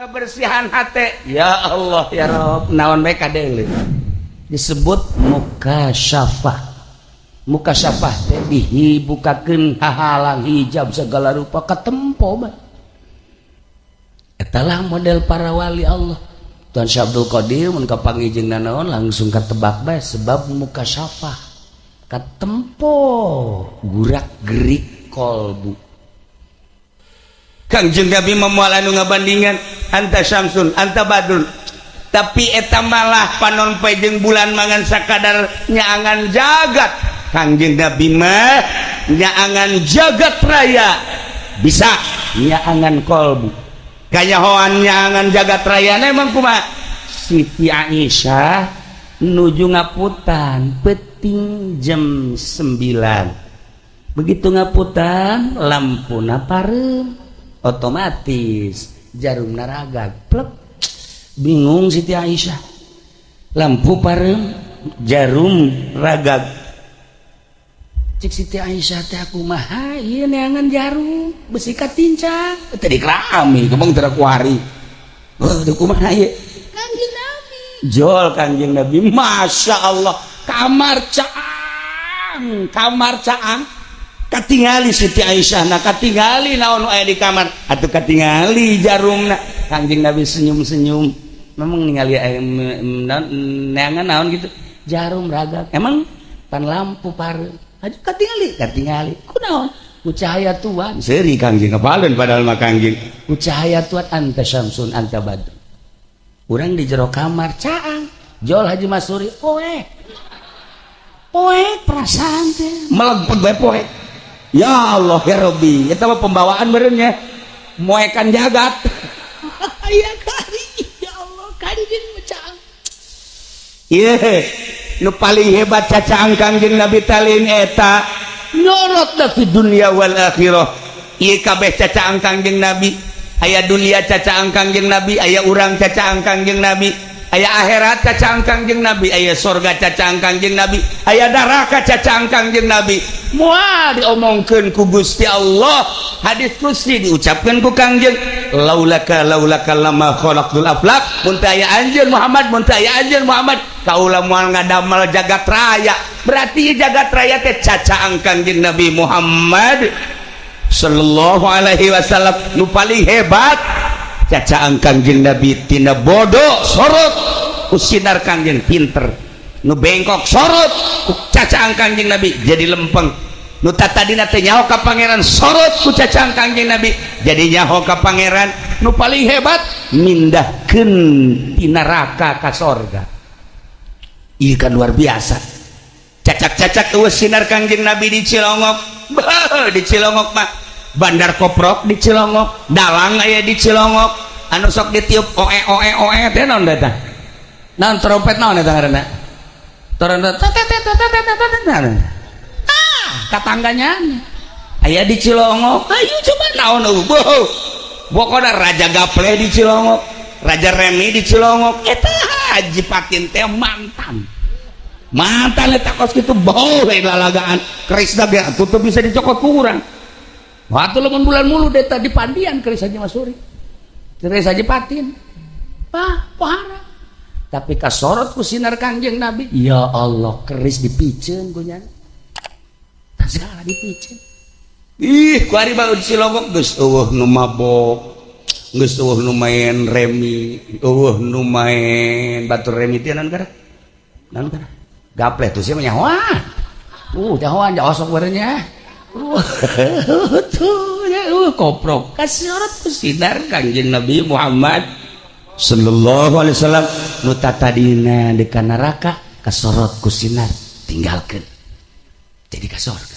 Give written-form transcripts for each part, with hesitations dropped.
Kebersihan hati, ya Allah ya Rob, naon bae kadeuleu disebut mukasyafah. Mukasyafah teh dibukakeun hahalang hijab segala rupa, katempo bae. Etalah model para wali Allah. Tuan Syekh Abdul Qadir mun kapanggih jeung nanaon langsung katebak bae, sebab mukasyafah, katempo gurak gerik kolbu. Kangjeng Nabi memual anu ngabandingan anta syamsun anta badrun, tapi eta malah panon poe jeung bulan mangan sakadar nyaangan jagat. Kangjeng Nabi mah nyaangan jagat raya, bisa nyaangan kolbu. Kanyahoan nyaangan jagat raya emang kumaha? Siti Aisyah nuju ngaputan peting jam 9. Begitu ngaputan, lampuna pareum, otomatis jarum naragag plek. Bingung Siti Aisyah, lampu pareum, jarum ragag. Cik Siti Aisyah teh, "Kumaha ieu neangan jarum, besi katincak tadi kerami kemang teu kuari. Oh, kumaha ieu?" Kangjeng Nabi jol, Kangjeng Nabi, Masya Allah, kamar caang, kamar caang, katingali Siti Aisyah. Nah, katingali naon aya di kamar atau katingali jarumna. Kangjeng Nabi senyum-senyum, memang ningali aya neangan naon gitu, jarum ragag. Emang pan lampu pareum aju, katingali, katingali kunaon? Ku cahaya Tuhan. Seuri Kangjeng kepaleun, padahal mah Kangjeng ku cahaya Tuhan, anta syamsun anta badr. Urang di jero kamar caang, jol Haji Masuri, poek poek, perasaan teh melegpeg bae poek. Ya Allah ya Robbi, eta mah pembawaan meureun moekan jagat ya kari. Ya Allah, Kanjeng caang. Ieu nu paling hebat cacaang Kangjeng Nabi talin eta nyorot da fi dunya wal akhirah. Ieu kabeh cacaang Kangjeng Nabi. Aya dunia cacaang Kangjeng Nabi, aya urang cacaang Kangjeng Nabi, aya akhirat cacaang Kangjeng Nabi, aya sorga cacaang Kangjeng Nabi, aya neraka cacaang Kangjeng Nabi. Moal diomongkeun ku Gusti Allah, hadis qudsi diucapkeun ku Kangjeng, laulaka laulaka lama khalaqtul aflak. Mun teu aya anjeun Muhammad, mun teu aya anjeun Muhammad, kaula moal ngadamel jagat raya. Berarti jagat raya teh cacaang Kangjeng Nabi Muhammad sallallahu alaihi wasallam. Nu paling hebat cacaang Kangjeng Nabi, tina bodoh sorot ku sinar Kangjeng pinter, nu bengkok sorot ku cacaang Kangjeng Nabi jadi lempeng, nu tadina teh nyaho ka Pangeran sorot ku cacaang Kangjeng Nabi jadi nyaho ka Pangeran. Nu paling hebat mindahkeun ti neraka ka sorga. Ieu kan luar biasa. Cacak-cacak eueuh sinar Kangjeng Nabi di Cilongok. Bah, di Cilongok mah bandar koprok di Cilongok, dalang aya di Cilongok, anu sok ditiup oe oe oe teh naon eta, naon trompet, naon eta ngaranna, trompet ah tatangganya aya di Cilongok. Ayo coba, naon eueuh, pokokna raja gaple di Cilongok, raja remi di Cilongok. Eta Haji Patin teh mantan mantan eta kos kitu bau lalagaan keris ge atuh teu bisa dicokot ku urang. Waktu lamun bulan mulu eta di Pandian keris Haji Masuri, keris Haji Patin, ah pohara. Tapi kasorot ku sinar Kangjeng Nabi, ya Allah, keris dipiceun ku nya, segala dipiceun. Ih, ku ari bae Cilongok geus eueuh nu mabok, geus eueuh nu main remi, eueuh nu main batur remi teh naon gara, naon gara, gaple tuh sia mah nyahoan. Nyahoan osok barenya. Tuh ya, koprok kasorot ku sinar Kangjeng Nabi Muhammad sallallahu alaihi wasallam. Nu tadina di neraka kasorot ku sinar, tinggalkeun jadi ka sorga.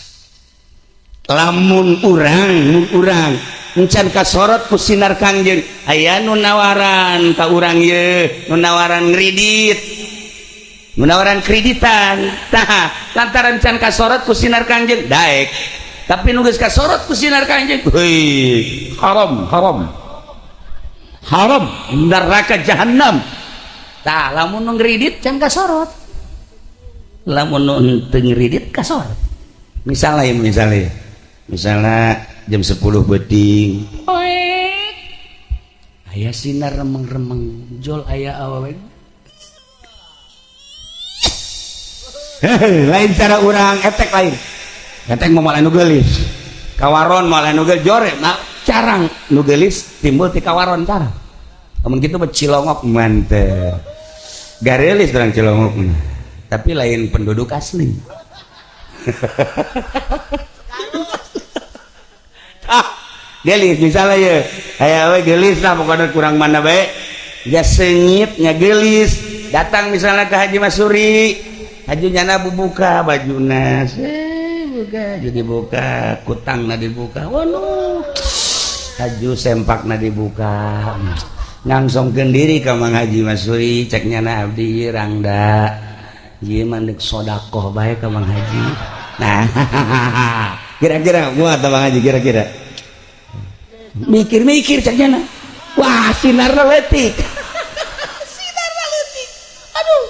Lamun urang, mun urang encan kasorot ku sinar Kangjeng, aya nu nawaran ka urang ye, nu nawaran ngredit, nu nawaran kreditan. Tah, lantaran can kasorot ku sinar Kangjeng, daek. Tapi nu geus kasorot ku sinar Kangjeng, heuy, haram, haram, haram, neraka jahanam. Tah, lamun nu ngredit can kasorot, lamun nu teu ngredit kasorot. Misalnya, misalnya, misalnya jam 10 beuting poek. Aya sinar remeng-remeng jol aya awewe. Lain cara urang etek lain. Etek mah moal anu geulis. Kawaron moal anu geulis jore nah, carang nu geulis timbul ti kawaron cara. Amun kitu mah Cilongok mantep. Garelis urang Cilongok mah. Tapi lain penduduk asli. Ah, gelis misalnya ya, aya we gelis lah pokoknya kurang mana bae. Ya sengit nya gelis. Datang misalnya ke Haji Masuri, Haji nyana bubuka bajuna, buka, jadi buka, kutangna dibuka. Waduh. Haju sempakna dibuka. Ngangsongkeun diri ka Mang Haji Masuri, cek nyana abdi rangda. Ieu mah deuk sodakoh bae ka Mang Haji. Nah, kira-kira gua atau Bang Haji kira-kira mikir-mikir cek nyana. Wah, sinarna leutik. Sinarna leutik. Aduh.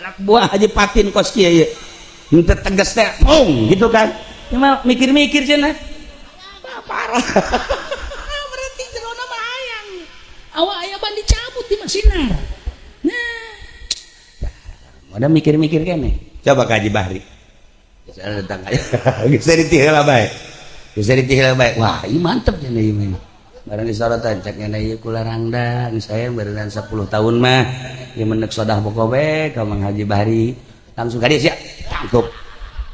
Anak buah Haji Patin kos kieu ieu. Henteu tegas teh, mung gitu kan. Cuma mikir-mikir cenah. Parah. Berarti jerona mah hayang. Awak aya ban dicabut di mah sinar. Nah. Udah mikir-mikir kene. Coba ka Haji Bahri. Bisa datang aja. Bisa ditiheula bae. Bisa ditiheula bae. Wah, ieu mantep cenah ieu mah. Barang disorotan cek nyana ieu kula rangda, saya berenang 10 tahun mah. Ieu mendek sodah pokok bae ka Mang Haji Bahri. Langsung ka dieu sia, tangkup.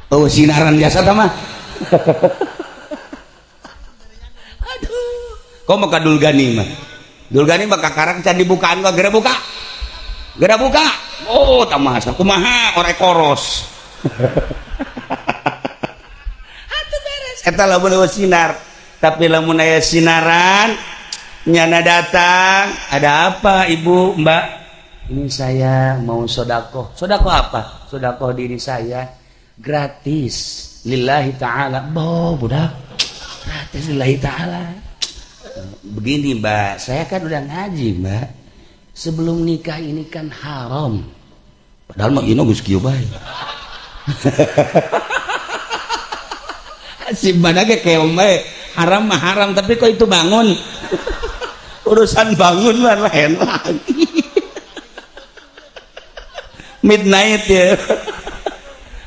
Oh, sinaran biasa tah mah. Aduh. Kok mah ka Dulgani mah. Dulgani mah kakarang can dibukaan kok geura buka. Geura buka. Oh, tamasa kumaha orek koros. Atuh beres. Eta lamun eueuh sinar. Tapi lamun aya sinaran nyana datang, ada apa Ibu, Mbak? Ini saya mau sodakoh. Sodakoh apa? Sodakoh diri saya gratis lillahi ta'ala. Boh, budak. Gratis lillahi ta'ala. Begini, Mbak, saya kan udah ngaji, Mbak. Sebelum nikah ini kan haram. Padahal mah ieu geus kieu bae. Si mana ge keong bae. Haram mah haram, tapi kok itu bangun. Urusan bangun mah lain lagi. Midnight ya.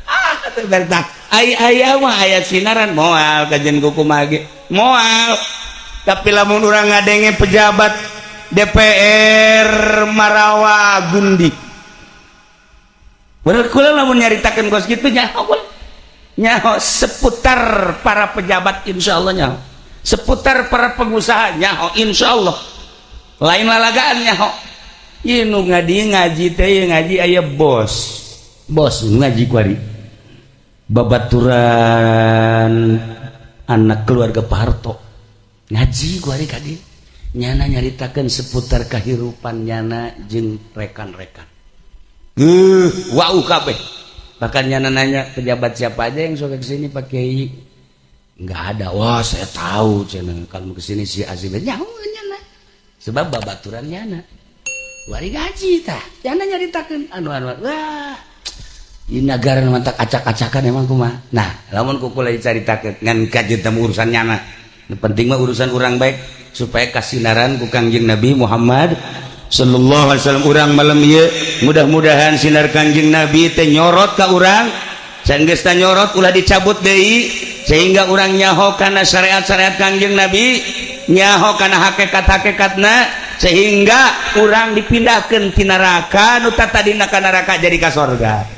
Ah, teu bertah. Ai aya mah aya sinaran moal kajen kumaha ge. Moal. Tapi lamun urang ngadenge pejabat DPR Marawa Gundi. Bener kula lamun nyaritakeun kos kitu nyaho kula. Nyaho seputar para pejabat insyaallah nyaho. Seputar para pengusaha nyaho insyaallah. Lain lalagaan nyaho. Ieu nu ngaji ngaji teh ieu ngaji aya bos. Bos ngaji kuari. Babaturan anak keluarga Pak Harto. Ngaji kuari ka dieu. Nyana nyaritakeun seputar kehidupan nyana jeung rekan-rekan. Wow kabeh. Bahkan nyana nanya pejabat siapa aja yang suka kesini Pak Kiai. Nggak ada. Wah, saya tahu cenah kalau kesini si Azim nyaho nyana. Sebab babaturan nyana. Wari gaji tah. Nyana nyaritakeun anu-anu. Wah. Ieu nagara mantak acak-acakan emang kumaha. Nah, lamun ku kula dicaritakeun ngan kajeun teh urusan nyana. Nu penting mah urusan urang baik supaya kasinaran ku Kangjeng Nabi Muhammad sallallahu alaihi wasallam. Urang malam ieu mudah-mudahan sinar Kangjeng Nabi teh nyorot ka urang. Sanggeus teh nyorot ulah dicabut deui sehingga urang nyaho kana syariat-syariat Kangjeng Nabi, nyaho kana hakikat-hakikatna sehingga urang dipindahkeun ti neraka nu tadina ka neraka jadi ka sorga.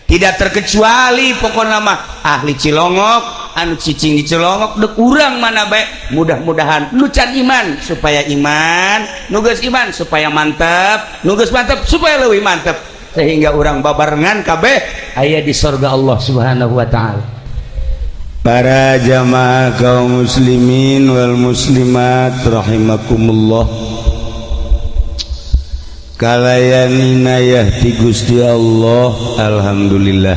Tidak terkecuali pokokna mah ahli Cilongok anu cicing di Cilongok dek urang mana bae mudah-mudahan nu can iman supaya iman, nu geus iman supaya mantep, nu geus mantep supaya leuwih mantep sehingga urang babarengan kabeh aya di sorga Allah Subhanahu wa taala. Para jamaah kaum muslimin wal muslimat rahimakumullah. Kalayan inayah ti Gusti Allah, alhamdulillah.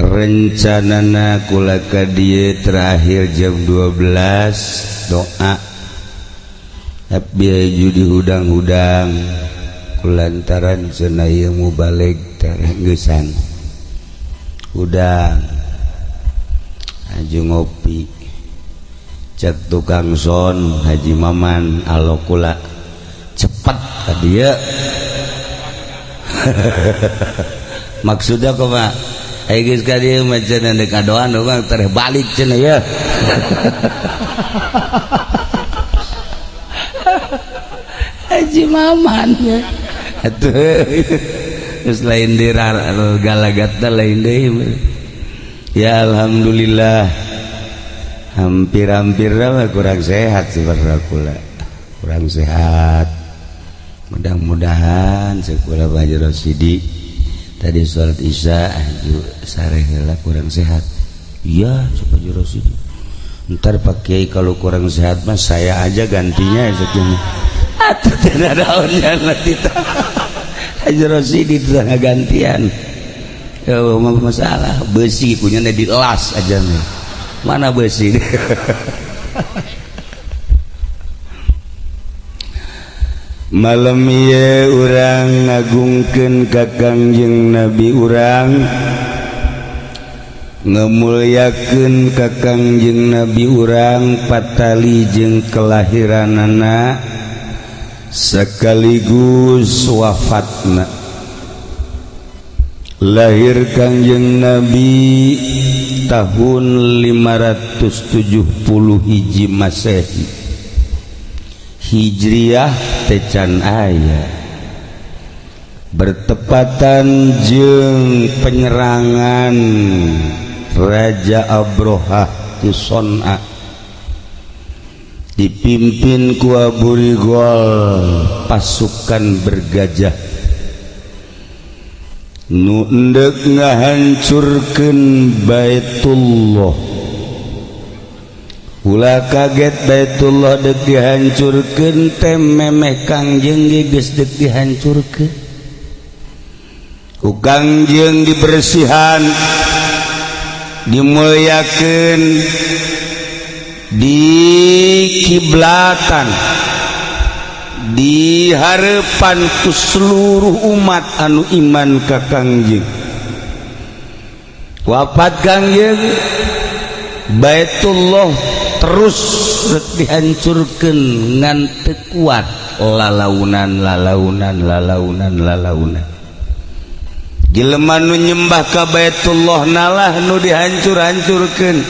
Rencanana kula ka dieu terakhir jam 12 doa. Tapi judi hudang-hudang kulantaran cenah ieu mubalig terenggesan. Hudang aju ngopi. Cek tukang son Haji Maman alokula cepat ka dieu. Maksudnya kumaha? Ai geus ka dieu mah cenah deuk adoan urang tereh balik cenah ya. Haji Maman ya. Atuh geus lain deui galagatna lain deui. Ya alhamdulillah. Hampir-hampir kurang sehat sebenarnya kula. Kurang sehat. Mudah-mudahan sekolah Haji Rosidi tadi sholat isya aju sare heula kurang sehat. Iya, Haji Rosidi. Ntar Pak Kiai kalau kurang sehat mah saya aja gantinya sekian. Atuh tidak daunnya nanti. Haji Rosidi itu gantian. Ya masalah besi punya di las aja nih. Mana besi? Malam ieu urang ngagungkeun ka Kangjeng Nabi urang, ngemulyakeun ka Kangjeng Nabi urang patali jeung kelahiranana sekaligus wafatna. Lahir Kangjeng Nabi tahun 570 hiji Masehi. Hijriah tecan aya bertepatan jeung penyerangan Raja Abrohah di Son'a dipimpin ku Abu Rigol pasukan bergajah nu endek ngahancurkeun Baitullah. Ulah kaget Baitullah dek dihancurkeun teh memeh Kangjeng ge geus dek dihancurkeun. Ku Kangjeng dibersihan, dimulyakeun, dikiblatan, diharepan ku seluruh umat anu iman ka Kangjeng. Wafat Kangjeng, Baitullah terus dihancurkan ngan teu kuat lalaunan lalaunan lalaunan lalaunan. Jelema nu nyembah ka Baitullah nalah nu dihancur-hancurkeun.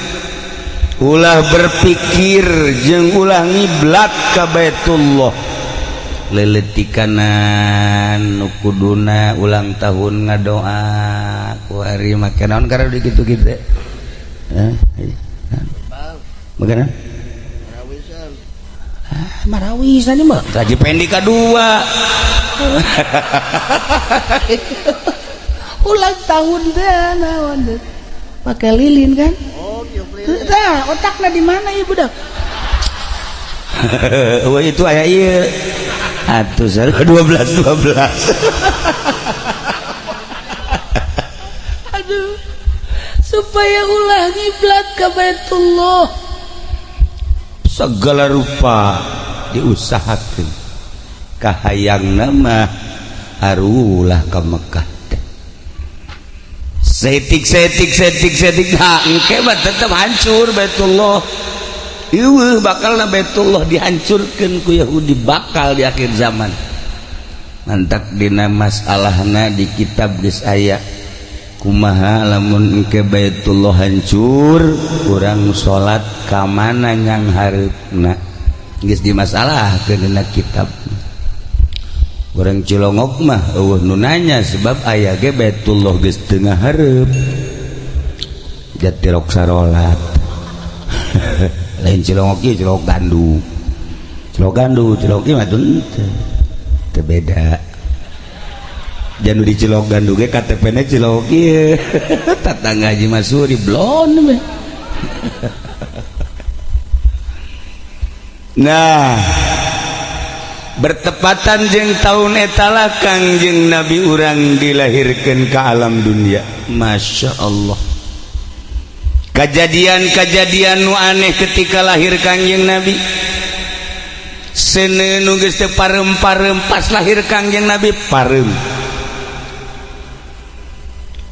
Ulah berpikir jeung ulah ngiblat ka Baitullah. Leuleutikanan nu kuduna ulang tahun ngadoa ku hari make naon karena di kitu-kitu. Heh. Bagaimana? Marawisan. Ah, marawisan ini mah gaji pendi kedua. Ulang tahun deh, naon deh. Pakai lilin kan? Oh, tiup lilin. Nah, otaknya di mana ibu dah? Wah, itu aya ieu. Atuh 12 12. Aduh. Supaya ulah ngiblat ke Baitullah. Segala rupa diusahakan kahayang nama arulah ke Mekah teh. Setik setik setik setik nah engke mah tetep hancur Baitullah. Ieuh bakalna Baitullah dihancurkeun ku Yahudi bakal di akhir zaman. Mantak dina masalahna di kitab geus aya kumaha lamun engke Baitullah hancur urang salat ka mana nyang hareupna geus dimasalahkeun dina kitab. Urang Cilongok mah eueuh nu nanya sebab aya ge Baitullah geus teu ngahareup jatirok sarolat. Lain Cilongok ieu Cilongok Gandu. Cilongok Gandu Cilongok ieu mah teu beda. Janu di Cilok Gandu ge KTP-na Cilok ieu. Tatangga Haji Masuri blon we. Nah, bertepatan jeung tahun eta lah Kangjeng Nabi urang dilahirkeun ka alam dunia. Masya Allah. Kejadian-kejadian nu aneh ketika lahir Kangjeng Nabi. Seuneu nu geus teu parem-parem pas lahir Kangjeng Nabi parem.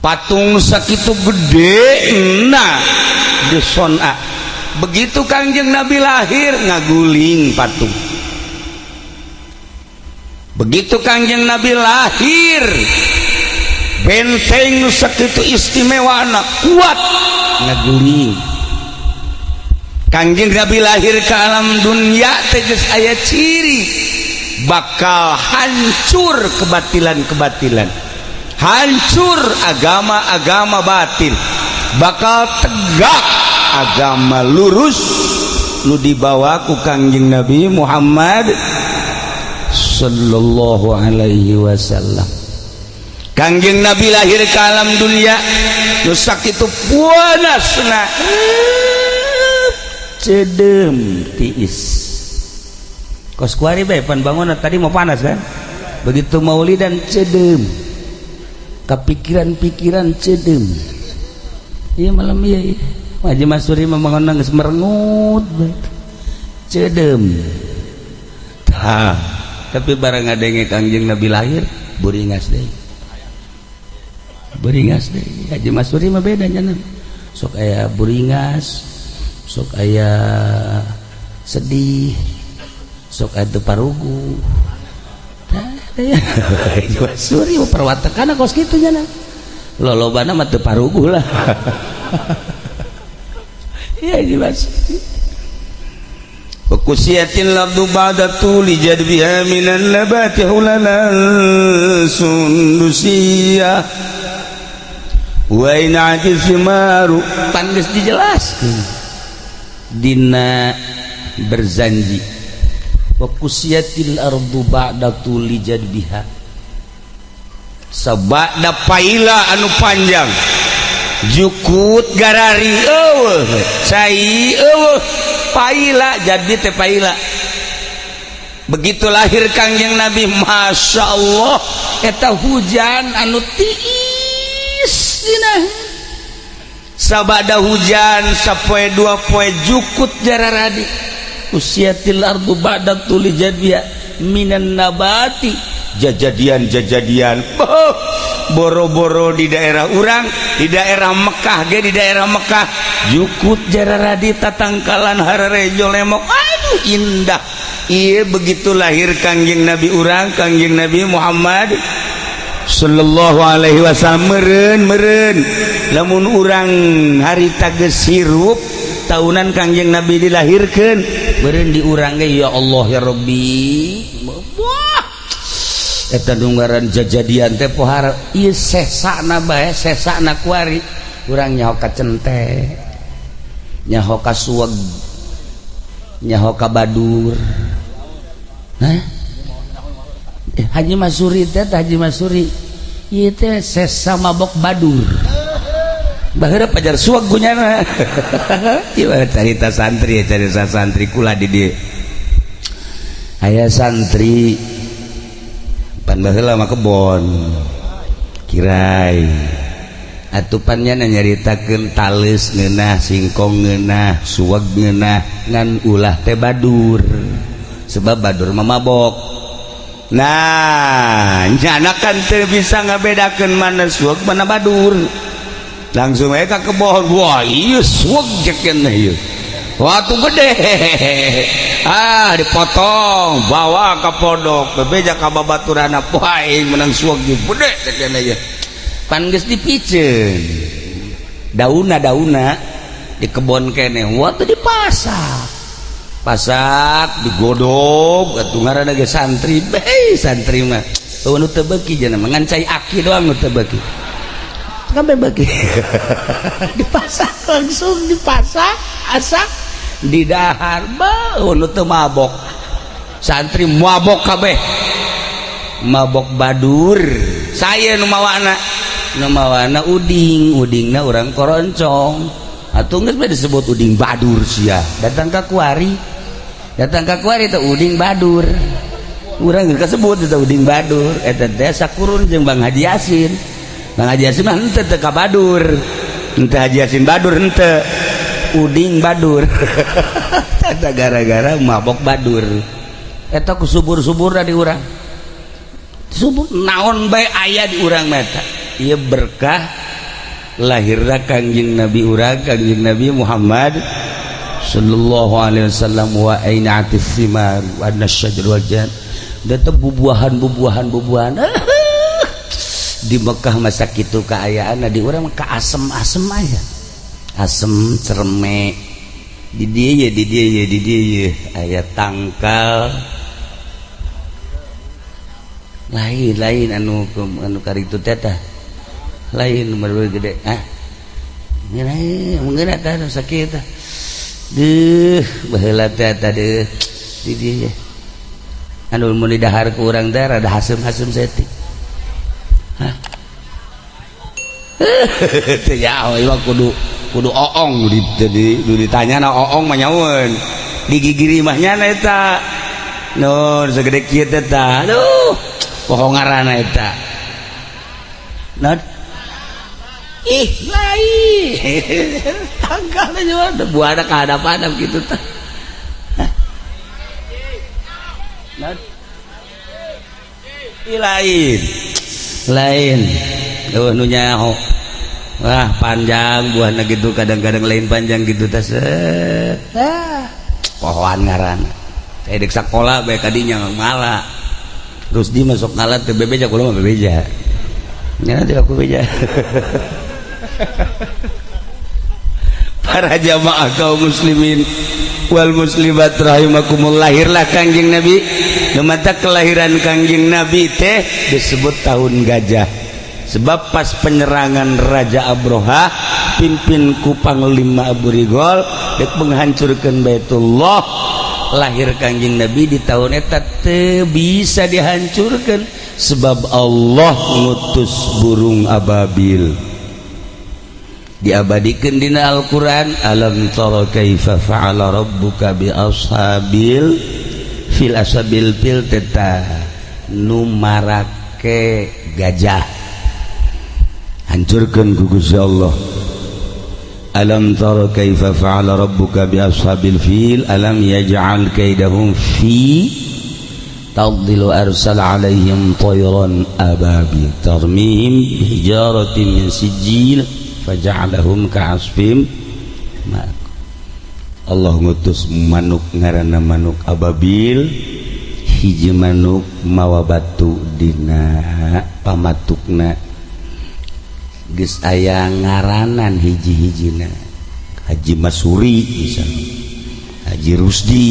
Patung sakitu gede nah di Son'a Begitu Kangjeng Nabi lahir, ngaguling patung. Begitu Kangjeng Nabi lahir, benteng nu sakitu istimewa anak kuat ngaguling. Kangjeng Nabi lahir ke alam dunia teges aya ciri bakal hancur kebatilan-kebatilan, hancur agama-agama batil, bakal tegak agama lurus nu dibawa ku Kangjeng Nabi Muhammad sallallahu alaihi wasallam. Kangjeng Nabi lahir ke alam dunia nu sakitu panasna, cedem, tiis, kos kuari bae pan bangun tadi mau panas kan. Begitu maulidan cedem, kepikiran-pikiran cedem. Iya, malam, iya, iya. Haji Masuri membangun geus merengut cedem. Tah, tapi barang ngadenge Kangjeng Nabi lahir, buringas deui, buringas deui. Haji Masuri mah beda nya, sok aya buringas, sok aya sedih, sok aya teu parugu. Tah, ya Haji Masuri mah perwatakan kos kitu nya, lolobana mah teu parugu lah. Iya, Haji Masuri. Wa kusiyatil ardu ba'da tuli jadbiha minan nabati hulalan sundusiyah wa in'ati simaru. Pan geus dijelaskeun dina Berzanji, wa kusiyatil ardu ba'da tuli jadbiha, sabada paila anu panjang, jukut garari eueuh, cai eueuh, paila jadi teh paila. Begitu lahir Kangjeng Nabi, masya Allah, eta hujan anu tiis dina. Sabada hujan sapoe dua poe, jukut jararadi. Usiatil ardu ba'da tuli jadbiha minan nabati, jajadian jajadian. Oh, boro-boro di daerah urang, di daerah Mekah ge, di daerah Mekah jukut jararadi, tatangkalan hararejo lemok, aduh, indah. Iya, begitu lahir Kangjeng Nabi urang, Kangjeng Nabi Muhammad sallallahu alaihi wasallam, meren meren lamun urang harita geus hirup tahunan Kangjeng Nabi dilahirkan, meren di urang ge. Ya Allah, ya Rabbi, wah, eta nunggaran jajadian teh pohara ieu sesana bae, sesana kuari urang nyaho ka cente, nyaho ka suweg, nyaho ka badur. Hah? Haji Masuri teh, Haji Masuri ieu teh sesa mabok badur. Baheula pajar suweg gunyana. Ieu carita santri, carita santri kula di dieu. Aya santri pan baheula mah kebon kirai atupannya, nyaritakeun tales ngeunah, singkong ngeunah, suweg ngeunah, ngan ulah teh badur, sebab badur mah mabok. Nah, nyana kan teu bisa ngabedakeun mana suweg, mana badur. Langsung aja ka kebon. Wah, iya suweg jekeun ieu. Waktu gede, ah, dipotong, bawa ke pondok, bebeja ka babaturana, wah, aing menang suweg gede cekeun ieu. Pan geus dipiceun dauna, dauna di kebon kene. Waktu dipasak pasak, digodog atuh, ngaranna ge santri bae. Santri mah eueuh nu teu beuki cenah mah, ngan cai aki doang nu teu beuki, kabeh beuki. Dipasak, langsung dipasak, asak di dahar. Beuh, nu teu mabok, santri mabok kabeh, mabok badur. Saya nu mawana, nu mawana uding, udingna urang koroncong atuh, geus bae disebut uding badur. Sia datang ka kuari, datang ka kuari teh uding badur, urang geus kasebut eta uding badur. Eta teh sakurun jeung Bang Haji Yasin. Bang Haji Yasin mah henteu, teu ka badur, henteu. Haji Yasin badur henteu, uding badur. Eta gara-gara mabok badur. Eta ku subur-suburna di urang, subur naon bae aya di urang mah. Eta ieu berkah lahirna Kangjeng Nabi urang, Kangjeng Nabi Muhammad. Sallallahu alaihi wasallam wa ainati thimar wa anna syajar wal jan. Datang bubuahan bubuahan bubuahan. Di Mekah masa kitu kaayaan, di urang mah ka asem-asem aya. Asem cerme. Di dieu ye, di dieu ye, di dieu ye aya tangkal. Lain lain anu anu karitu teh tah. Lain nomor gede. Ah. Ngeunah ngeunah tah sakit tah. Deuh, baheula teh tah deuh. Di dieu ye. Anu mun didahar ku urang teh rada hasem-hasem saeutik. Hah? Teu jauh ieu kudu kudu oong di di ditanya na oong mah nyaweun. Di gigiri mah nya eta. Nun segede kieu teh tah. Aduh, poho ngaranna eta. Nah. Ih, lain. Tangkalna juga buahna ka hadap-hadap kitu tah. Nah. Ih, lain. Lain. Eueuh nu nyaho. Wah, panjang buahna gitu, kadang-kadang lain panjang gitu tah set. Ah, pohoan ngaranna. Teh dek sakola bae kadinya ngala. Terus di masuk ngala teh bebeja kula mah bebeja. Nya teh aku beja. Para jamaah kaum muslimin wal muslimat rahimakumullah, lahirlah Kangjeng Nabi. Mata kelahiran Kangjeng Nabi teh disebut tahun gajah. Sebab pas penyerangan Raja Abroha pimpin ku Panglima Abu Rigol dek menghancurkan Baitullah, lahir Kangjeng Nabi di tahun eta teu bisa dihancurkan sebab Allah ngutus burung ababil. Diabadikan dina Al-Qur'an, alam tara kaifa fa'ala rabbuka bi ashabil fil ashabil fil teta nu marake gajah hancurkan ku Gusti Allah. Alam tara kaifa fa'ala rabbuka bi ashabil fil alam yaj'al kaidahum fi tadhilu arsala alaihim tayran ababil tarmihim bihijaratin min sijil faja'alahum ka'asfim. Allah ngutus manuk ngaranna manuk ababil, hiji manuk mawa batu dina pamatukna, geus aya ngaranan hiji-hijina, Haji Masuri misalnya, Haji Rusdi,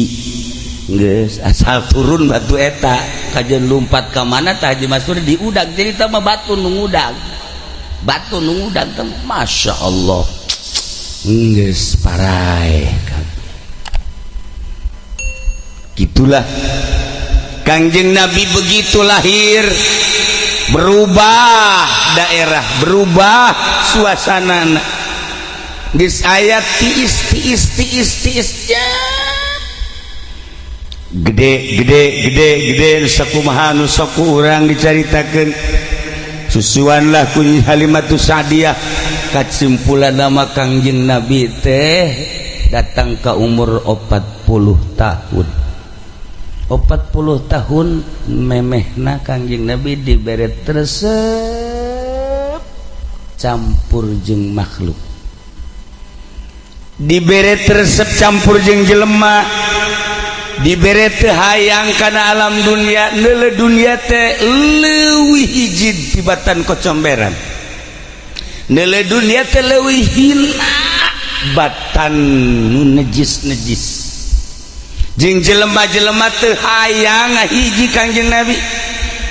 geus asal turun batu eta kajen lumpat ka mana tah Haji Masuri diudag, jadi tah mah batu nu ngudag, batu nu ngudag teh Masya Allah geus paraeh kabeh. Gitulah Kangjeng Nabi begitu lahir, berubah daerah, berubah suasana. Geus aya tiis tiis tiis tiis ya. Gede gede gede gede sakumaha nu sok ku urang dicaritakeun. Susuanlah ku Halimatus Sa'diyah. Kasimpulan nama Kangjeng Nabi teh datang ke umur 40 tahun. 40 tahun memehna Kangjeng Nabi dibere resep campur jeung makhluk, dibere resep campur jeung jelema, dibere teu hayang kana alam dunia, neuleu dunia teh leuwih hiji tibatan kocomberan, neuleu dunia teh leuwih hina batan nu nejis-nejis, jeung jelema-jelema teu hayang hiji Kangjeng Nabi.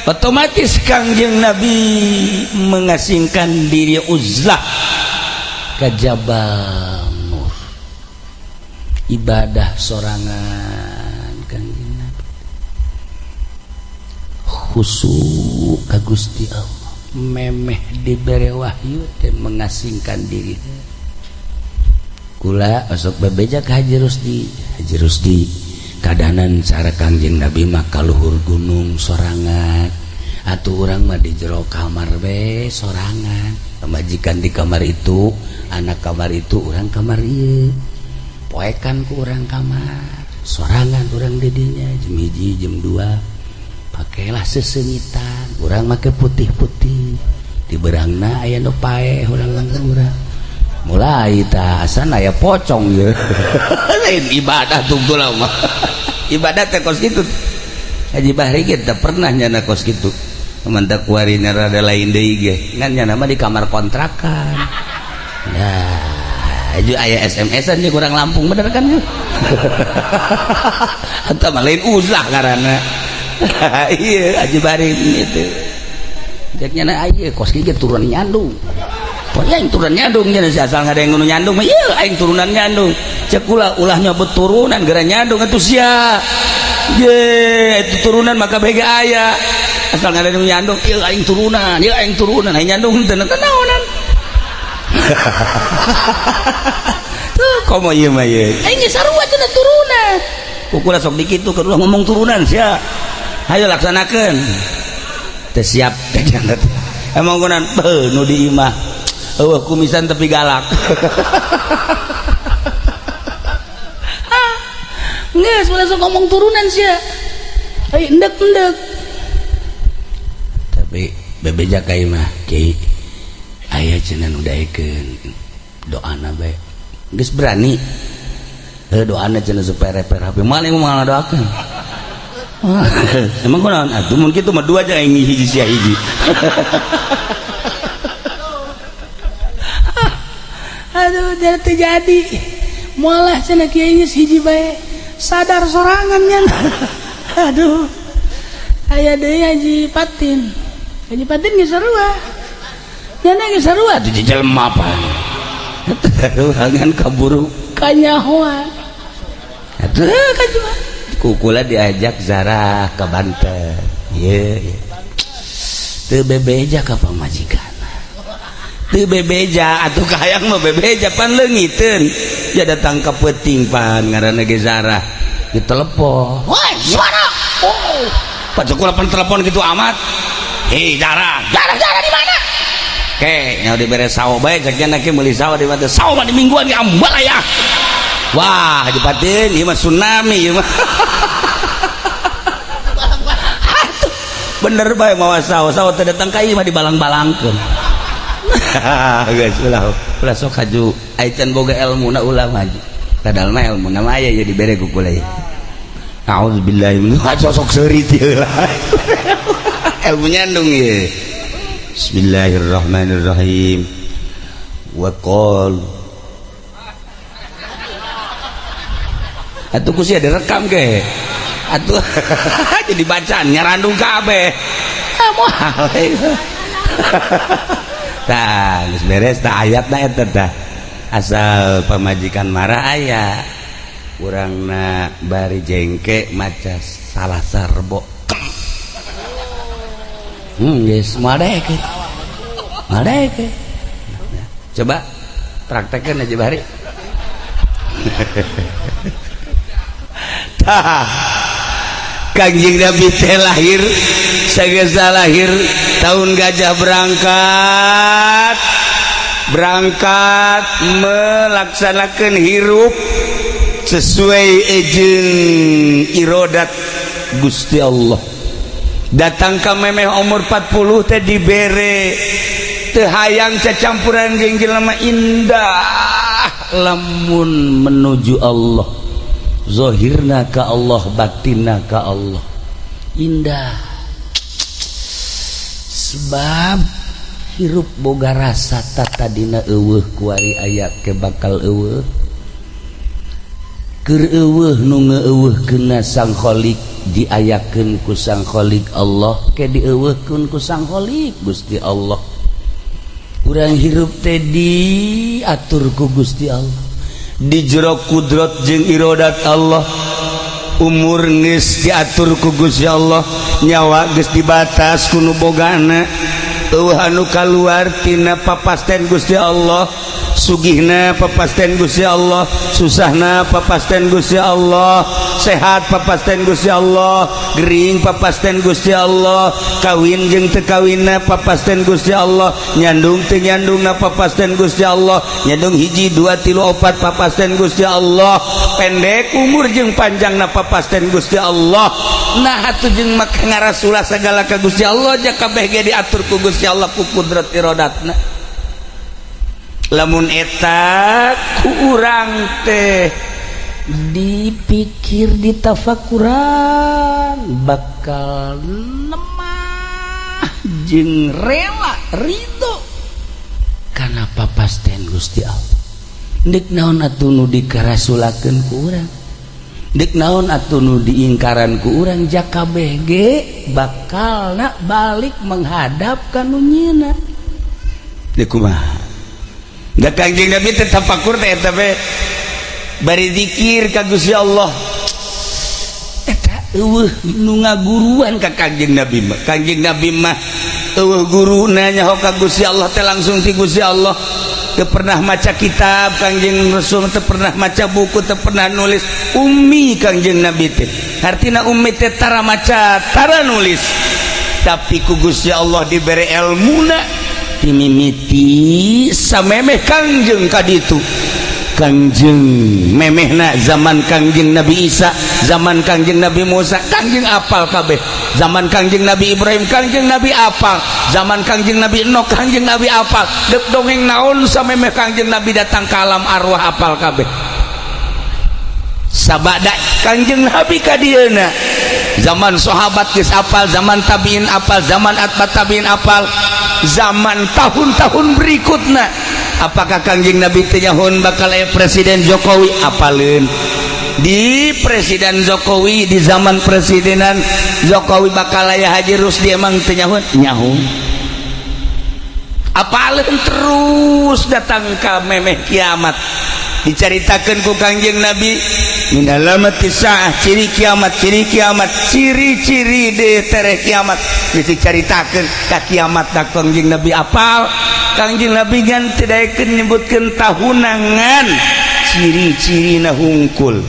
Otomatis Kangjeng Nabi mengasingkan diri uzlah ke Jabal Nur, ibadah sorangan. Kangjeng Nabi khusyuk ka Gusti Allah, memeh dibere wahyu teh mengasingkan diri. Kula osok bebeja ka Haji Rusdi, Haji Rusdi kadanan cara Kangjeng Nabi mah kaluhur gunung sorangan, atuh urang mah di jero kamar be sorangan, pamajikan di kamar itu, anak kamar itu, urang kamar ieu, poekan ku urang kamar sorangan, urang didinya jam 1 jam 2 pakailah sesengitan, urang make putih-putih, di berangna aya nu paeh urang urang. Mulai tah asana aya pocong ye. Lain ibadah tungtul mah. Ibadah teh kos kitu. Haji Bahri kita pernah nyana kos kitu. Mantap kuarina rada lain deui ge. Ngan nyana mah di kamar kontrakan. Nah, aju aya SMS-an kurang Lampung bener kan yeuh. Eta mah lain uzlah ngaranna. Iya, Haji Bahri itu. Cek nyana aya kos kieu turun nyandung. Pokoknya aing turunan nyandung nya si asal ngadeng nu nyandung mah ieu aing turunan nyandung. Cek ulah ulah nyebut turunan gara nyandung atuh sia. Ye, itu turunan maka bege aya. Asal ngadeng nu nyandung ieu aing turunan, ieu aing turunan, aing nyandung teu naonan. Tuh komo ieu mah ieu. Aing ge sarua cenah turunan. Kukula sok dikitu keur ulah ngomong turunan sia. Hayo laksanakeun. Teu siap teh. Emang kunan beuh nu di imah. Eueuh kumisan tapi galak. Geus ulah sok ngomong turunan sia. Ai endek-endek. Tapi bebeja ka imah kiai aya cenah nu daekeun doana bae. Geus berani. Heuh doana cenah supaya reper HP moal moal ngadoakeun. Emang kunaon atuh mun kitu mah dua aja aing hiji sia hiji. Aduh terjadi. Moal lah cenah kiai geus hiji bae. Sadar sorangan nya. Aduh. Aya deui Haji Patin. Haji Patin geus sarua. Nyana geus sarua atuh jelema apa. Ngan kaburu kanyahoan. Atuh kajua. Kukula diajak Zarah ke Banten. Ieu ieu. Teu bebeja ka pamajikan. Teu bebeja atuh kahayang mah bebeja pan leungiteun. Ya datang ka peuting pan ngaranna ge Zarah. Ditelepon. Woi, suara. Oh, pan kula pan telepon gitu amat. Hei Zarah, Zarah Zarah di mana? Ke, nya dibere sawo bae cek nya ke meuli sawo di mana? Sawo mah di mingguan ge ambal aya. Wah, Haji Patin, ieu mah tsunami ieu mah. Bener bae mawa sawo, sawo teh datang ka ieu mah dibalang-balangkeun. Geus ulah, ulah sok haju ai can boga elmuna ulah maju. Padahal mah elmuna mah aya ieu dibere ku kula ieu. A'udzubillahi min sok seurit ieu lah. Ilmu nyandung ieu. Bismillahirrahmanirrahim. Wa qala atuh ku sia direkam ke atuh jadi bacaan nyarandung kabeh ah moal tah geus beres tah ayatna eta tah asal pamajikan marah aya urangna bari jengke maca salah sarbo geus moal daekeun moal daekeun. Coba praktekkeun aja bari. Kangjeng Nabi teh lahir sagesa lahir tahun gajah berangkat berangkat melaksanakan hirup sesuai jeung irodat Gusti Allah. Datang ka memeh umur 40 teh dibere teu hayang cacampuran jeung jelema indah lamun menuju Allah. Zahirna ka Allah, batinna ka Allah. Indah. Sebab hirup boga rasa tatadina eueuh kuari aya ke bakal eueuh. Keur eueuh nu ngeueuhkeunna Sang Khalik diayakeun ku Sang Khalik Allah ke dieueuhkeun ku Sang Khalik Gusti Allah. Urang hirup teh diatur ku Gusti Allah. Di jero kudrat jeung irodat Allah. Umur geus diatur ku Gusti Allah, nyawa geus dibatas ku nu bogana, eueuh anu kaluar tina papasten Gusti Allah, sugihna papasten Gusti Allah, susahna papasten Gusti Allah, sehat papasten Gusti Allah, gering papasten Gusti Allah, kawin jeung teu kawinna papasten Gusti Allah, nyandung teu nyandungna papasten Gusti Allah, nyandung hiji dua tilu opat papasten Gusti Allah, pendek umur jeung panjangna papasten Gusti Allah. Nah atuh jeung maka ngarasulah sagala ka Gusti Allah ja kabeh ge diatur ku Gusti Allah ku kudrat irodatna. Lamun eta ku urang teh dipikir, ditafakuran, bakal lemah jeung rela ridho karena papasten Gusti Allah. Dek naon atuh nu dikarasulakeun ku urang? Dek naon atuh nu diingkaran ku urang? Jaka kabeh ge bakal nak balik menghadap ka nu nyieunna. Dek kumaha da Kangjeng Nabi teh tafakur teh eta teh bari zikir ka Gusti Allah? Eta euweuh nu ngaguruan ka Kangjeng Nabi mah. Kangjeng Nabi mah euweuh guru, nanya ka Gusti Allah teh langsung ti Gusti Allah. Teu pernah maca kitab Kangjeng Rasul, teu pernah maca buku, teu pernah nulis. Ummi Kangjeng Nabi teh. Artina ummi teh tara maca, tara nulis, tapi ku Gusti Allah dibere ilmuna timimiti samemeh Kangjeng kaditu. Kangjeng memehna zaman Kangjeng Nabi Isa, zaman Kangjeng Nabi Musa, Kangjeng apal kabeh. Zaman Kangjeng Nabi Ibrahim, Kangjeng Nabi apal. Zaman Kangjeng Nabi Enoch, Kangjeng Nabi apal. Dek dongeng naon samemeh Kangjeng Nabi datang ke alam arwah, apal kabeh. Sabada Kangjeng Nabi kadieuna, zaman sahabat geus apal, zaman tabiin apal, zaman atba tabiin apal, zaman tahun-tahun berikutna. Apakah Kangjeng Nabi teh nyahun bakal aya Presiden Jokowi? Apaleun di Presiden Jokowi, di zaman presidenan Jokowi bakal aya Haji Rusdi. Emang teu nyahun? Nyahun. Apaleun terus datang ka memeh kiamat, dicaritakeun ku Kangjeng Nabi min alamati saah, ciri kiamat, ciri kiamat, ciri-ciri de tereh kiamat geus dicaritakeun ka kiamat da Kangjeng Nabi apal. Kangjeng Nabi ngan teu daekeun nyebutkeun tahunangan, ciri-cirina hungkul.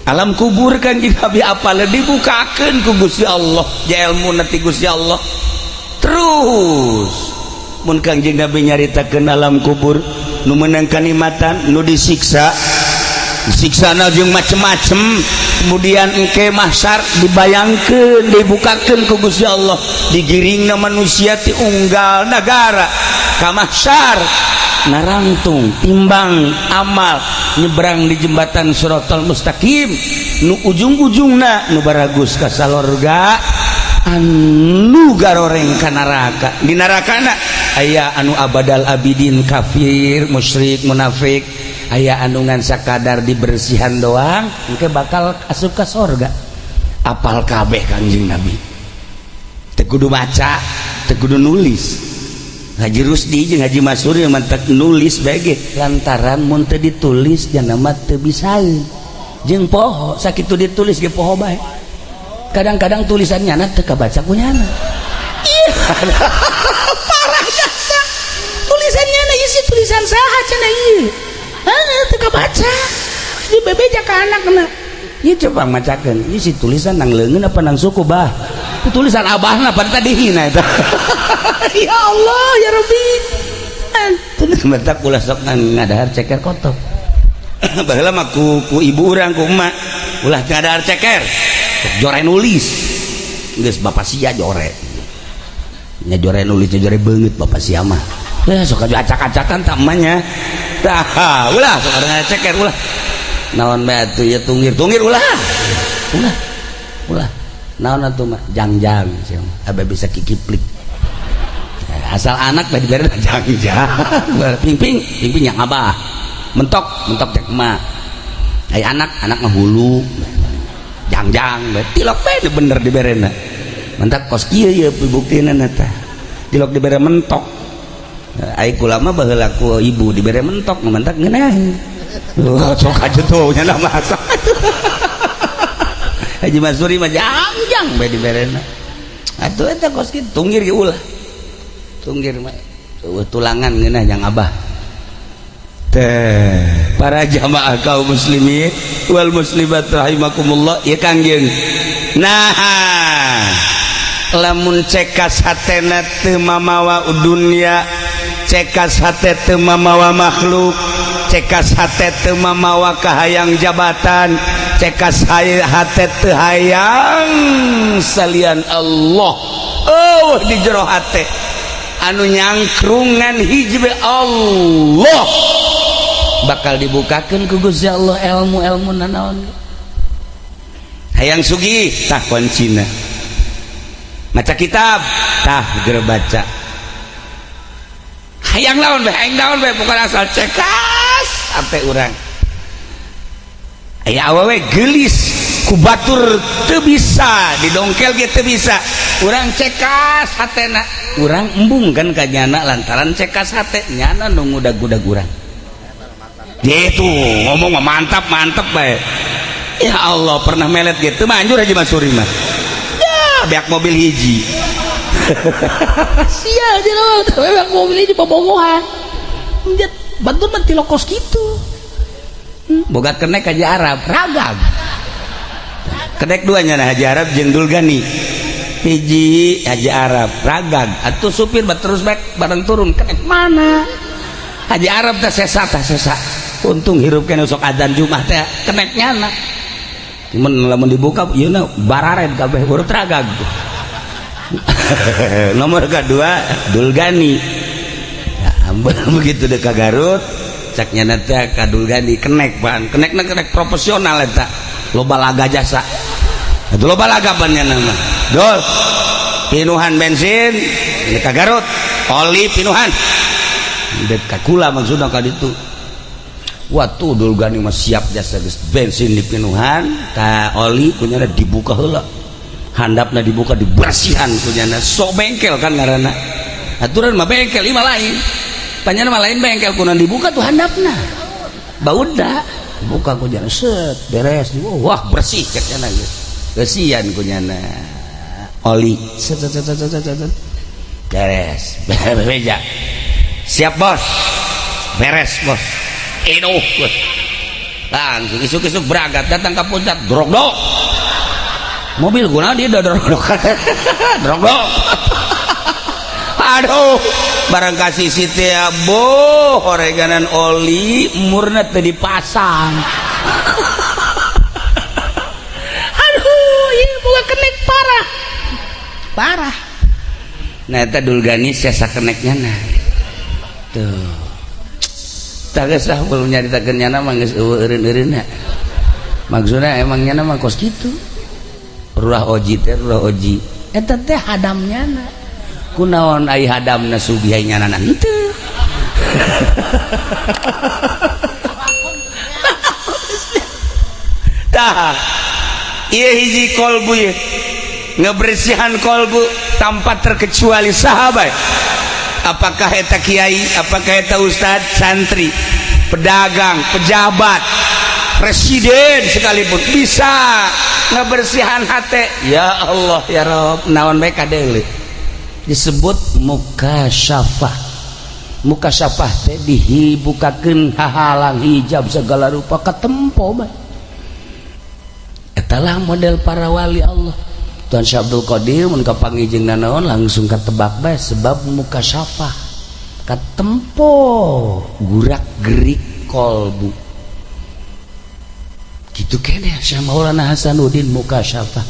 Alam kubur Kangjeng Nabi apal, dibukakeun ku Gusti Allah, ja ilmu nanti Gusti Allah. Terus mun Kangjeng Nabi nyaritakeun alam kubur, nu menang kanikmatan, nu disiksa, siksana jeung macem-macem. Kemudian engke mahsyar dibayangkeun, dibukakeun ku Gusti Allah, digiringna manusia ti unggal negara ka mahsyar, narangtung timbang amal, nyebrang di jembatan Siratal Mustaqim, nu ujung-ujungna nu baragus ka salorga, anu garoreng ka neraka. Di nerakana aya anu abadal abidin, kafir, musyrik, munafik, aya anu ngan sakadar dibersihan doang, engke bakal asup ka sorga. Apal kabeh Kangjeng Nabi, teu kudu maca, teu kudu nulis. Haji Rusdi jeung Haji Masuri yang mantak nulis bege lantaran mun teu ditulis jana mah teu bisaeun jeung poho. Sakitu ditulis ge poho bae. Kadang-kadang tulisannya na teu kabaca ku nyana. Ih, parah jasa tulisannya na, isi tulisan saha cenah ieu? Heuh, teu kabaca. Di bebeja ka anakna, ieu coba macakeun isi tulisan nang leungeun apa nang suku, bah? Itu tulisan abahna pada tadi hina eta. Ya Allah, ya Rabbi. Tulis mentak ulah sok ngadahar ceker kotok. Baheula mah ku ibu urang, ku emak, ulah ngadahar ceker, sok jore nulis. Geus bapak sia jore nya, jore nulis, jore beungeut bapak sia mah. Eh, sok acak-acakan tak emaknya. Tah, ulah sok ada ceker, ulah naon bae atuh ya, tunggir tunggir, ulah ulah ulah naon atuh mah, jangjang sia mah abe bisa kikiplik. Asal anak bae dibere jangjang, ping ping ping ping yang abah, mentok mentok cek emak. Ai anak anak mah hulu jangjang bae, tilok bae bener diberena. Mentak kos kieu ye buktina tah, tilok dibere mentok. Ai kula mah baheula ku ibu dibere mentok, mentak ngeunaheun. Wah, sok aja tuh nya mah. Haji Masuri mah jangjang bae diberena. Atuh eta kos kitu, tunggir ge ulah. Tunggir mah tulangan ngeunah jang abah. Teh, para jamaah kaum muslimin wal muslimat rahimakumullah, ya Kangjeng. Nah, lamun cekas hatena teu mamawa dunya, cekas hate teu mamawa makhluk, cekas hate teu mamawa kahayang jabatan, cekas hate teu hayang salian Allah, oh, di jero hate. Anu nyangkrungan hiji Allah bakal dibukakan ku Gusti Allah ilmu-ilmu nanaon. Hayang sugih, tah kuncina maca kitab, tah ger baca. Hayang naon bae, hayang naon bae, pokokna asal cekas sampai urang aya awewe geulis ku batur teu bisa didongkel ge teu bisa, urang cekas hatena, urang embung kan ka nyana lantaran cekas hate nyana nu ngudag-gudag urang gitu. Ngomong mah mantap mantap bae. Ya Allah, pernah melet gitu manjur Haji Mansuri mah ya, beak mobil hiji. Sial jelema, beak mobil hiji bobogohan. Bantu mah tilokos gitu. Boga kenek Haji Arab ragag kenek duanya. Nah, Haji Arab jeung Dulgani hiji Haji Arab ragag atuh supir bat terus baik bareng turun kenek mana Haji Arab teh sesa, teh sesa. Untung hirup kene sok adzan Jumat teh kenek nyana. Cuman lamun dibuka ieu na barared kabeh urut ragag. Nomor kedua Dulgani ya, begitu dek ka Garut cak nyana teh ka Dulgani kenek pan kenekna kenek profesional eta loba laga jasa itu, loba laga pan nyana mah. Dul, pinuhan bensin ini ka Garut, oli pinuhan dek ka kula maksudna ka ditu. Waktu Dulgani mah siap jasa geus bensin dipinuhan ka oli kunyana dibuka heula handapna, dibuka dibersihan kunyana. Sok bengkel kan ngaranna aturan mah bengkel lima lain panyana mah lain bengkel kunan dibuka tuh handapna bauda buka kunyana set beres, wah bersih cek nyana geus kesian kunyana oli set set set set set, set. Beres beres, siap bos, beres bos. Inuh langsung isuk-isuk berangkat datang ke puncak drog dok mobil guna dia udah drog dok drog dok. Aduh, barang kasih si teh boh oreganan oli murna teu dipasang. Aduh, ieu boga kenek parah parah. Nah, eta Dulgani siasa keneknya. Nah tuh tak geus lah, belum nyaritakeun nyana mah geus eueuh eureun-eureunna. Maksudna emang nyana mah kos kitu ruah oji teh, ruah oji. Eta teh hadam nyana. Kunaon ai hadamna sugih ai nyana henteu? Tah ieu hiji kolbu ieu ngebersihan kolbu tanpa terkecuali sahabat, apakah eta kiai, apakah eta ustad, santri, pedagang, pejabat, presiden sekalipun bisa ngebersihan hati. Ya Allah ya Rob, naon bae kadeule disebut mukasyafah. Mukasyafah teh dibukakeun hahalang hijab segala rupa katempo bae. Etalah model para wali Allah. Tuan Syekh Abdul Qadir mun kapanggih jeung nanaon langsung katebak bae sebab mukasyafah katempo gurak gerik kolbu gitu kene. Syekh Maulana Hasanuddin mukasyafah,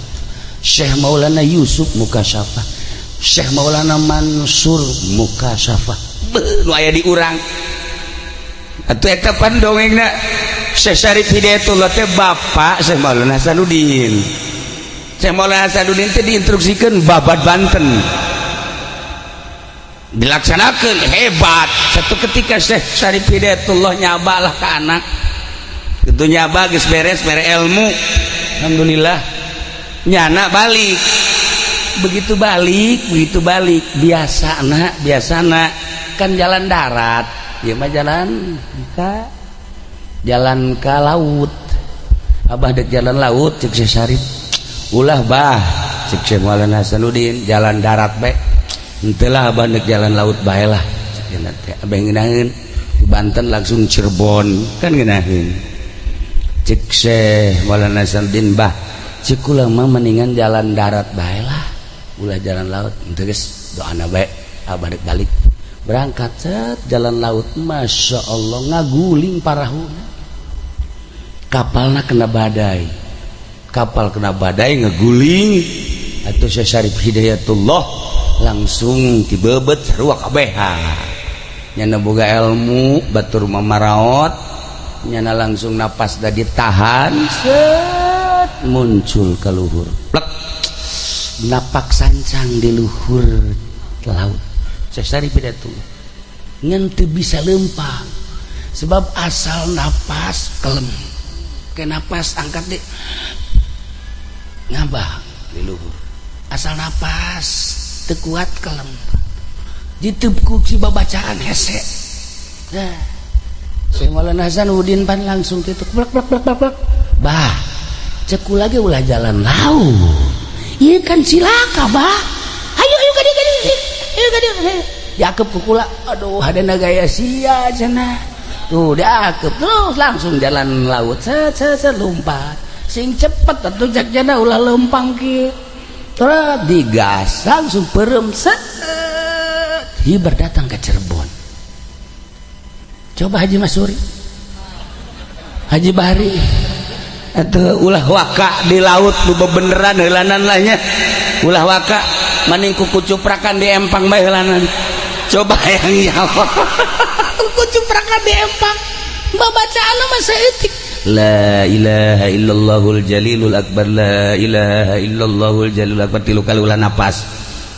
Syekh Maulana Yusuf mukasyafah, Syekh Maulana Mansur mukasyafah. Beuh nu aya di urang atuh eta pan dongengna. Syekh Syarif Hidayatullah teh bapak Syekh Maulana Hasanuddin. Syekh Maulana Hasanuddin teh diinstruksikan babat Banten dilaksanakan hebat. Satu ketika Syekh Syarif Hidayatullah nyabalah ke anak itu, nyaba geus beres mere ilmu, alhamdulillah nyana balik. Begitu balik, begitu balik biasa nak, biasa nak kan jalan darat ya mah jalan ke laut. Abah dek jalan laut, cek Syekh Syarif. Ulah bah, cek Syekh Maulana Hasanuddin, jalan darat bae. Henteu lah, abah dek jalan laut bae lah, cek teh. Abah ngeunaheun di Banten langsung Cirebon kan ngeunaheun. Cek Syekh Maulana Hasanuddin, bah, cek kula mah mendingan jalan darat bae lah, ulah jalan laut. Henteu geus doana bae, abah dek balik. Berangkat set jalan laut, masya Allah, ngaguling parahuna, kapalna kena badai, kapal kena badai ngeguling. Atuh Syekh Syarif Hidayatullah langsung dibebet sarua kabeh. Nyana boga ilmu, batur mamaraot, nyana langsung napas da ditahan, set muncul ke luhur, plek, napak sancang di luhur laut. Syekh Syarif Hidayatullah ngan teu bisa lempang, sebab asal napas kelem ke napas angkat deh ngabah di luhur, asal napas teu kuat kelem ditepuk si babacaan hese. Nah, saya Maulana Hasanuddin pan langsung gitu, blak blak blak blak blak. Bah, cek lagi ulah jalan laut, iya kan cilaka, bah. Ayo ayo kadi kadi, ayo kadi. Diakep ku kula, aduh, ada gaya sia cenah tuh. Diakep terus langsung jalan laut, set set set, lompat sing cepet atuh. Cek jana ulah lempang ki, terus digas langsung perem, set, hiber datang ke Cirebon. Coba Haji Masuri, Haji Bahri atau ulah waka di laut nu bebeneran heulanan lah nya. Ulah waka, maning ku kucuprakan di empang bae heulanan. Coba yang nyawa. Kucuprakan di empang, babacaan mah saeutik. La ilaha illallahul jalilul akbar, la ilaha illallahul jalilul akbar, tilu kali ulah napas.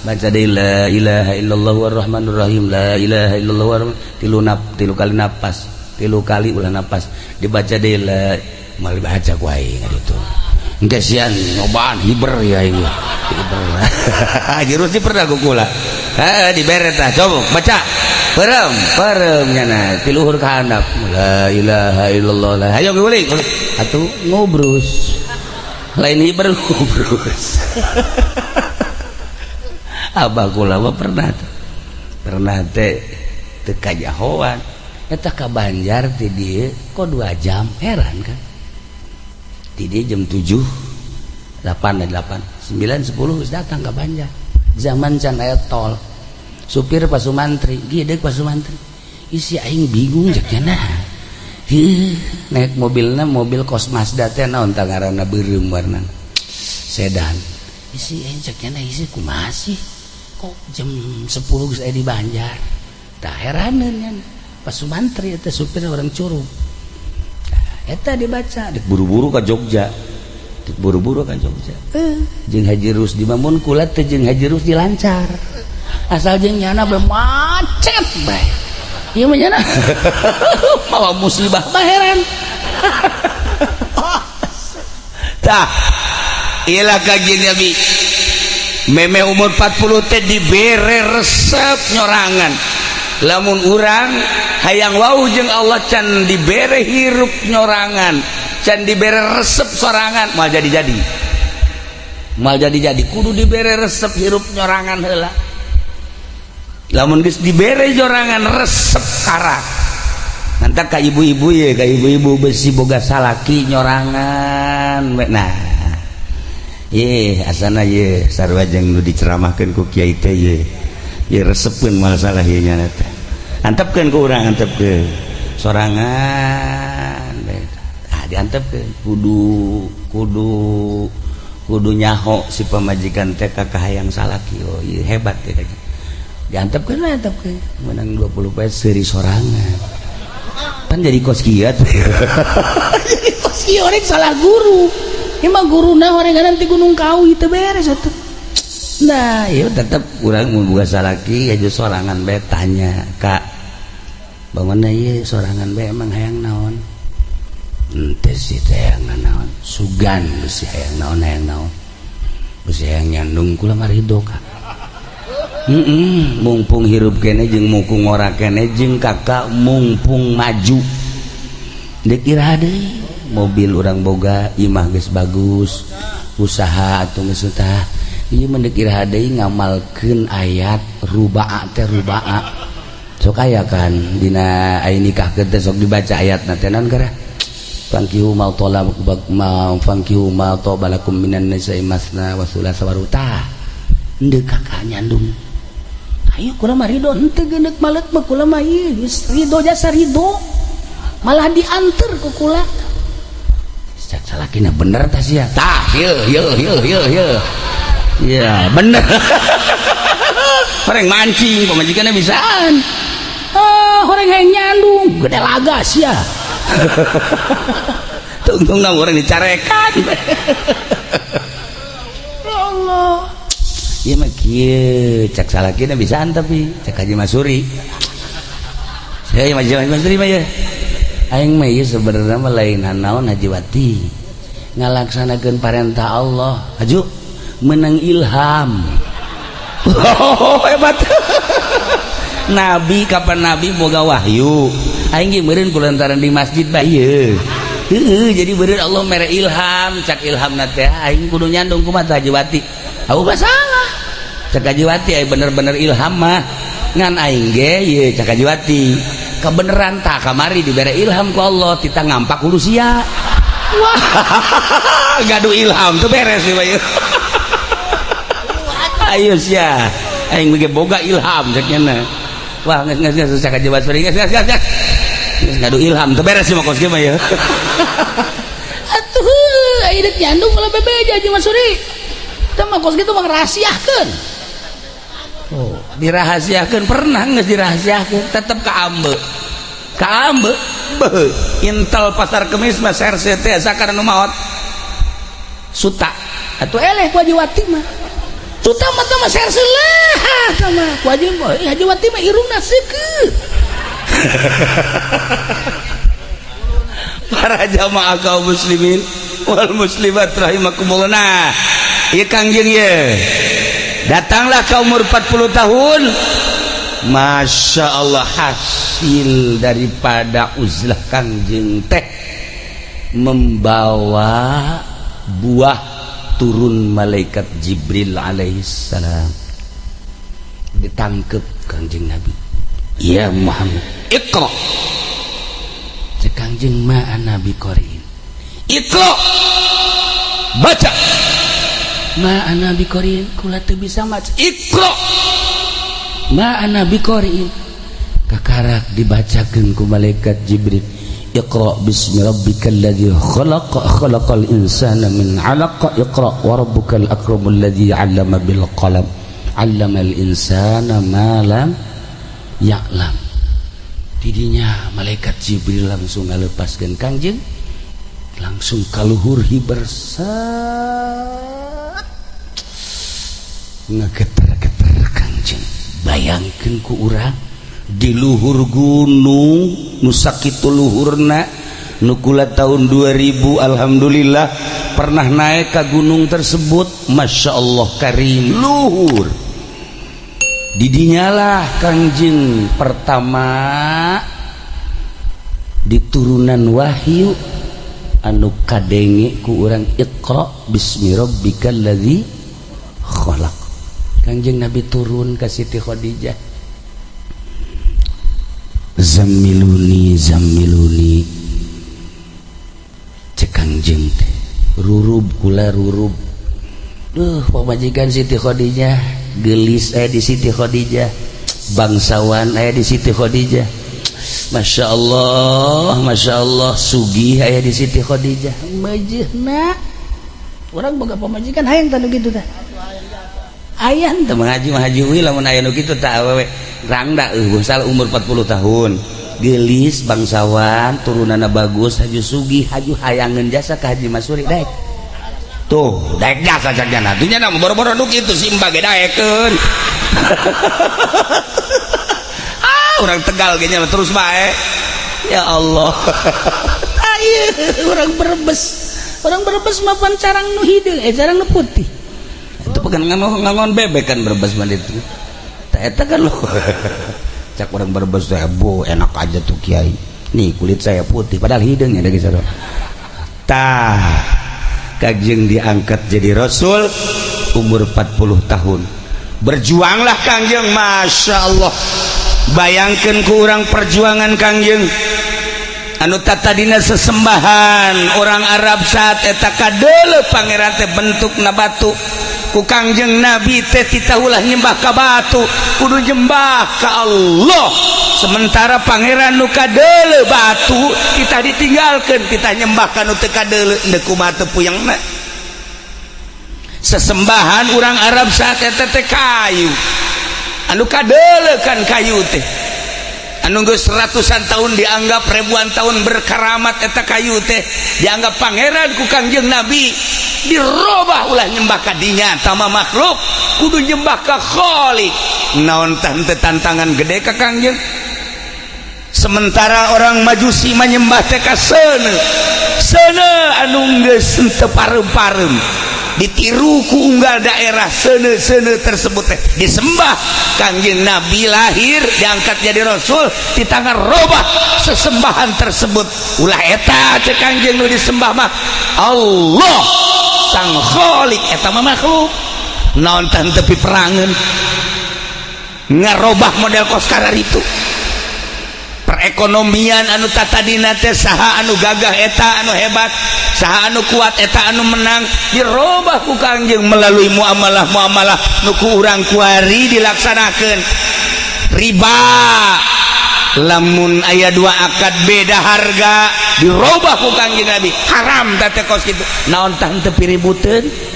Baca deui, la ilaha illallah warrahmanir rahim, la ilaha illallah warrahman, tilu nap, tilu kali napas, tilu kali ulah napas, dibaca deui la mal baca ku aing itu. Engke sian nyobaan hiber ya aing hiber. Haji Rusdi pernah ku kula. Heeh, dibere tah, coba baca. Perem, perem nyana ti luhur ka handap. La ilaha illallah. La. Hayo guling. Atuh ngobrus. Lain hiber, ngobrus. Abah kula mah pernah tuh. Pernah teh teu kajahoan. Eta ka Banjar ti dieu kok 2 jam, heran kan. Ti dieu jam 7, 8, 8, 9, 10 geus datang ke Banjar. Zaman can aya tol. Supir Pak Sumantri, gede Pak Sumantri. Isi aing bingung cek cenah. Hi, naik mobilna mobil kos Mazda teh, naon tah ngaranna, beureum warna. Sedan. Isi aing cek cenah, isi kumaha sih? Kok jam 10 geus aya di Banjar. Tah, heraneun nya. Pak Sumantri eta supir orang Curug. Nah, eta dibaca, dek buru-buru ka Jogja. Dek buru-buru ka Jogja. Jeung Haji Rusdi mah, mun kula teh jeung Haji Rusdi lancar. Asal jeung nyana bae macet bae. Ieu mah nyana mawa musibah mah heran. Tah, iyalah Kanjeng Nabi. Meme umur 40 teh dibere resep nyorangan. Lamun urang hayang wau jeung Allah, can dibere hirup nyorangan, can dibere resep sorangan, moal jadi-jadi. Moal jadi-jadi, kudu dibere resep hirup nyorangan heula. Lamun geus dibere nyorangan resep karak. Nanti ka ibu-ibu ya, ka ibu-ibu besi boga salaki nyorangan. Nah, ye asana ye sarua jeung nu diceramahkeun ku kiai teh ye. Ye resepeun masalah ieu nya teh. Antepkeun ku urang, antepkeun. Sorangan bae. Tah, diantepkeun kudu kudu kudu nyaho si pamajikan teh ka kahayang salaki. Oh, ieu hebat ya. Diantepkeun lah, antepkeun. Menang 20 poe seuri sorangan. Pan jadi kos kieu. Jadi kos kieu orang salah guru. Emang guruna orang nanti Gunung Kawi teu beres atuh. Nah, iya tetep urang mun boga salaki aja sorangan bae, tanya, "Kak, bagaimana ieu sorangan bae, emang hayang naon?" Ente sih teh hayang naon? Sugan besi hayang naon, hayang naon? Besi hayang nyandung kula mah ridho, Kak. Mumpung hirup kene jeung mumpung ngora kene jeung kakak mumpung maju. Dek iraha deui, mobil urang boga, imah geus bagus, usaha atuh geus tah. Ieu mah deuk iraha deui ngamalkeun ayat rubaa teh, rubaa. Sok aya kan dina aya nikah teh sok dibaca ayatna teh, naon gara? Fankihu ma talab ma fankihu ma taba lakum minan nisa'i masna wa thulatha wa ruba. Henteu kakak nyandung. Ayo kula mah ridho, henteu geundeuk malet mah kula mah ieu geus ridho, jasa ridho. Malah dianter ku kula. Cek salakina, bener tah sia? Tah, ieu ieu ieu ieu ieu. Iya bener. Horeng mancing pamajikanna bisaan. Ah, horeng hayang nyandung gede lagas ya. Tungtung orang dicarekan. Ya Allah. Iya mah kieu cak salakina bisaan, tapi cak Haji Masuri. Saya Haji Masuri mah ya. Aing mah ieu sebenarnya mah lain naon, Haji Wati. Ngalaksanakeun parentah Allah. Haju menang ilham. Oh, hebat. Nabi, kapan Nabi boga wahyu? Aing ge meureun kulantaran di masjid bae ieu. Heeh, jadi meureun Allah mere ilham, cak ilhamna teh aing kudu nyandung. Kumaha, Haji Wati? Aku mah salah. Cak Haji Wati, aya bener-bener ilham mah. Ngan aing ge ieu, cak Haji Wati. Kebeneran tak kamari dibere ilham ku Allah tita ngampak hulu sia. Wah, gaduh ilham tuh beres nih bae. Ayo sia. Aing ge boga ilham cek nya. Wah, geus geus geus, cak Haji Wati, geus geus geus. Geus gaduh ilham tuh beres sih mah kos mah ya. Atuh aya dek nyandung malah bebeja Haji Masuri. Teu mah kos kitu mah ngrahasiakeun. Oh, dirahasiakeun, pernah geus dirahasiakeun, tetep kaambe. Kaambe. Beuh, intel Pasar Kemis mah serse teh sakar nu maot. Suta. Atuh eleh ku Haji Wati mah. Suta mah teh mah serse lah sama ku Haji mah. Haji Wati mah irungna seukeut. Para jamaah kaum muslimin wal muslimat rahimakumullah. Nah, ieu Kangjeng ye. Datanglah ke umur 40 tahun. Masya Allah, hasil daripada uzlah Kangjeng teh membawa buah, turun malaikat Jibril alaihissalam, ditangkep Kangjeng Nabi. Ya Muhammad, iqra. Cek Kangjeng, ma ana biqariin. Iqra, baca. Ma ana biqariin, kula teu bisa maca. Iqra. Ma ana biqariin. Kakarak dibacakeun ku malaikat Jibril, Iqra bismi rabbikal ladzi khalaq, khalaqal insana min 'alaq, iqra wa rabbukal akramul ladzi 'allama bil qalam, 'allamal insana ma lam ya'lam. Tidinya malaikat Jibril langsung ngalepaskeun Kangjeng, langsung kaluhur hiber, set ngegeter-geter Kangjeng. Bayangkeun ku urang di luhur gunung nu sakitu luhurna, nu kula tahun 2000 alhamdulillah pernah naik ke gunung tersebut. Masya Allah karim, luhur. Didinyalah Kangjeng pertama diturunan wahyu anu kadenge ku urang, iqra bismi rabbikal ladzi khalaq. Kangjeng Nabi turun ke Siti Khadijah, zamiluni zamiluni, cek Kangjeng teh, rurub kula rurub. Duh, pamajikan Siti Khadijah, gelis aya di Siti Khadijah, bangsawan aya di Siti Khadijah, Masya Allah, Masya Allah, sugih aya di Siti Khadijah. Majehna urang boga pamajikan hayang tah nu kitu teh. Aya teu mengaji mah haji wi, lamun aya nu kitu tah awewe rangda eueuh salah umur 40 tahun, gelis, bangsawan, turunanna bagus, haju sugih, haju hayangeun jasa ka Haji Masuri, daek tuh, daek jasa cak jana tuh nya boro-boro nu kitu si mbak ge daekeun. Ah, urang Tegal ge nya terus bae, ya Allah. Ayo orang Brebes, orang Brebes mah pan carang nu hideung, eh, carang nu putih. Itu pegan ngangon ngangon bebek kan Brebes mah itu. Tah eta kan lo cak orang Brebes teh, bu enak aja tuh kiai nih, kulit saya putih, padahal hideungnya ada gitu. Tah, Kangjeng diangkat jadi rasul umur 40 tahun. Berjuanglah Kangjeng, Masya Allah. Bayangkan ku urang perjuangan Kangjeng anu tadina sesembahan orang Arab saat eta kadeuleu pangeran teh bentukna batu. Ku Kangjeng Nabi teh titahulah nyembah ka batu, kudu nyembah ka Allah. Sementara pangeran nu kadeuleu batu kita ditinggalkan, kita nyembah ka nu teu kadeuleu, deuk kumaha teu puyengna. Sesembahan orang Arab saat eta teh kayu anu kadeulekan, kayu teh anu geus ratusan tahun, dianggap ribuan tahun berkaramat. Eta kayu teh dianggap pangeran ku Kangjeng Nabi, dirobah, ulah nyembah ka dinya tama makhluk, kudu nyembah ka Khalik. Naon tante tantangan gede ka Kangjeng? Sementara orang Majusi menyembah teh ka seuneu, seuneu anu geus teu pareum-pareum, ditiru ku unggal daerah. Seuneu-seuneu tersebut teh disembah. Kangjeng Nabi lahir, diangkat jadi rasul, di tangan robah sesembahan tersebut. Ulah eta, cek Kangjeng, nu disembah mah Allah sang Khalik, eta mah makhluk. Naon tepi perangan ngarobah model kos itu perekonomian anu tatadina teh saha anu gagah eta anu hebat, saha anu kuat eta anu menang, dirobah ku Kangjeng melalui muamalah muamalah nu ku urang kuari dilaksanakan. Riba, lamun aya dua akad beda harga, dirobah ku Kangjeng Nabi, haram teh kos kitu. Naon tah teu piributeun?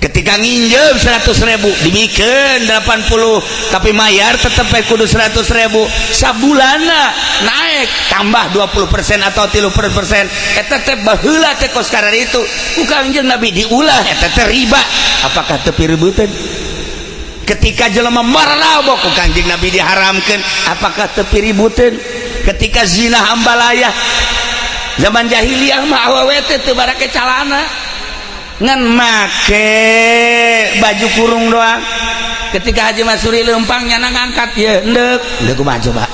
Ketika nginjem 100 ribu, dibikin 80, tapi mayar tetep kudu 100 ribu. Sabulana naik tambah 20% atau 30%. Eta teh baheula teh kos itu ku Kangjeng Nabi diulah, eta teh riba. Apakah teu piributeun? Ketika jelema marabok, ku Kangjeng Nabi diharamkan. Apakah teu piributeun? Ketika zina ambalaya, zaman jahiliyah mah awewe teh teu barake calana, ngan make baju kurung doang. Ketika Haji Masuri lempang, nyana ngangkat ya endek endek, kumaha coba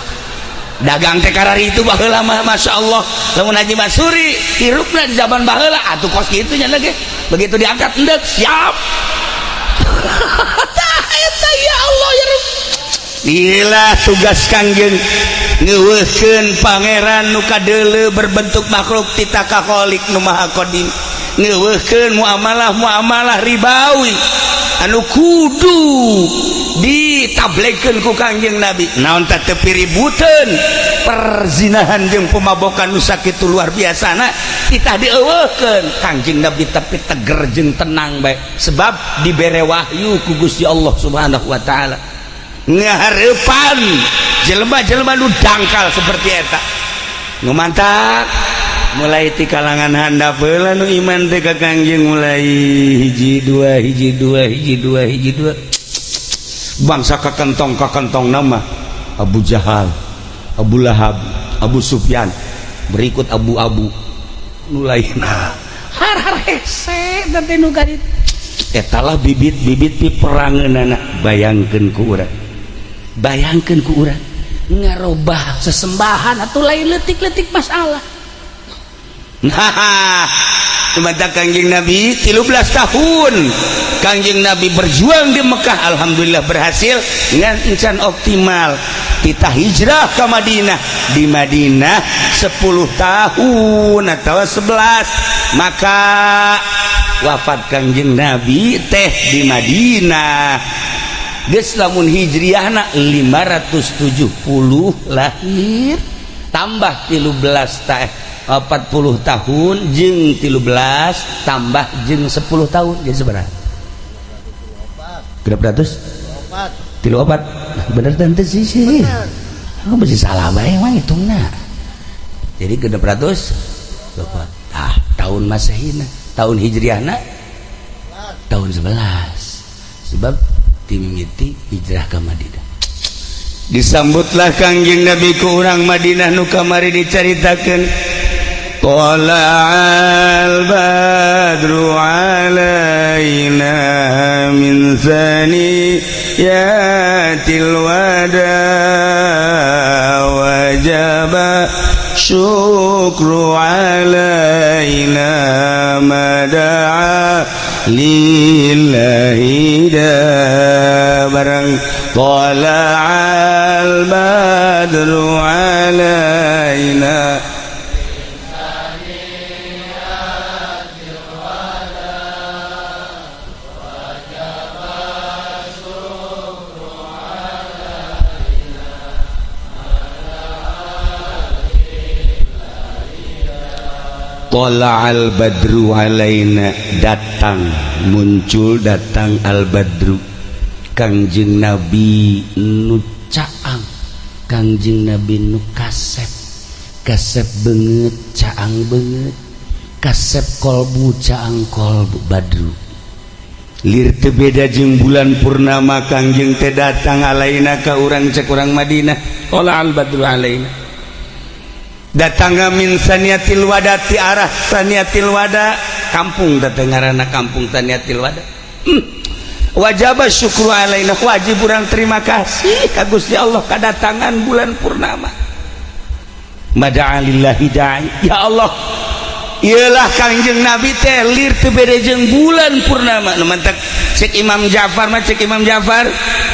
dagang teh karari itu baheula mah? Masya Allah, lamun Haji Masuri hirupna di zaman baheula atuh kos kitu nya ge, begitu diangkat endek siap. Tah eta, ya Allah ya Rabb. Gila, tugas Kangjeng ngeuweuhkeun pangeran nu kadeuleu berbentuk makhluk tita ka Khalik nu Maha Qadim, ngeuweuhkeun muamalah muamalah ribawi anu kudu ditablekeun ku Kangjeng Nabi. Naon teh teu piributeun? Perzinahan jeung pemabokan nu sakitu luar biasana titah dieuweuhkeun Kangjeng Nabi, tapi teger jeung tenang bae sebab dibere wahyu ku Gusti Allah Subhanahu wa taala. Ngahareupan jelema-jelema nu dangkal seperti eta nu mantak mulai ti kalangan handap heula nu iman teh ka Kangjeng, mulai hiji dua, hiji dua, hiji dua, hiji dua, bangsa kakentong kakentong nama Abu Jahal, Abu Lahab, Abu Sufyan, berikut Abu-abu nu lainna. Har har hese teh nu garit. Etalah bibit-bibit piperangeunana. Bayangkeun ku urang, bayangkeun ku urang. Ngarobah sesembahan atau lain letik-letik masalah. Nah, sementara Kangjeng Nabi 13 tahun Kangjeng Nabi berjuang di Mekah, alhamdulillah berhasil dengan encan optimal. Kita hijrah ke Madinah, di Madinah 10 tahun atau 11, maka wafat Kangjeng Nabi teh di Madinah. Geus lamun hijriahna 570 lahir, tambah 13 teh 40 tahun, jeung 13 tambah jeung 10 tahun jadi seberapa? 600 tilu opat. Bener tante sih sih. Oh, masih salah bae emang hitungna. Jadi 604. Ah, tahun Masehina, tahun Hijriahna tahun 11. Sebab timimiti hijrah ke Madinah. Disambutlah Kangjeng Nabi ku urang Madinah nu kamari dicaritakeun. Tala'al badru alaina min thaniyatil wada, wajaba syukru alaina ma da'a lillahi da. Barang tala'al badru alaina. Al Badru alaina, datang, muncul, datang Al Badru, Kangjeng Nabi nu caang, Kangjeng Nabi nu kasep, kasep banget, caang banget, kasep kolbu, caang kolbu. Badru lir teu beda jeung bulan purnama. Kangjeng teh datang alaina ka urang, cek urang Madinah. Qala al badru alaina, datang min saniyatil wada, ti arah saniyatil wada, kampung datang ngaranna kampung saniyatil wada. Wajib syukru alaina, wajib urang terima kasih ka Gusti Allah kedatangan bulan purnama. Mada'a lillahi da'i, ya Allah, iyalah Kangjeng Nabi teh lir teu beda jeung bulan purnama. Nu mantak cek Imam Ja'far mah, cek Imam Ja'far,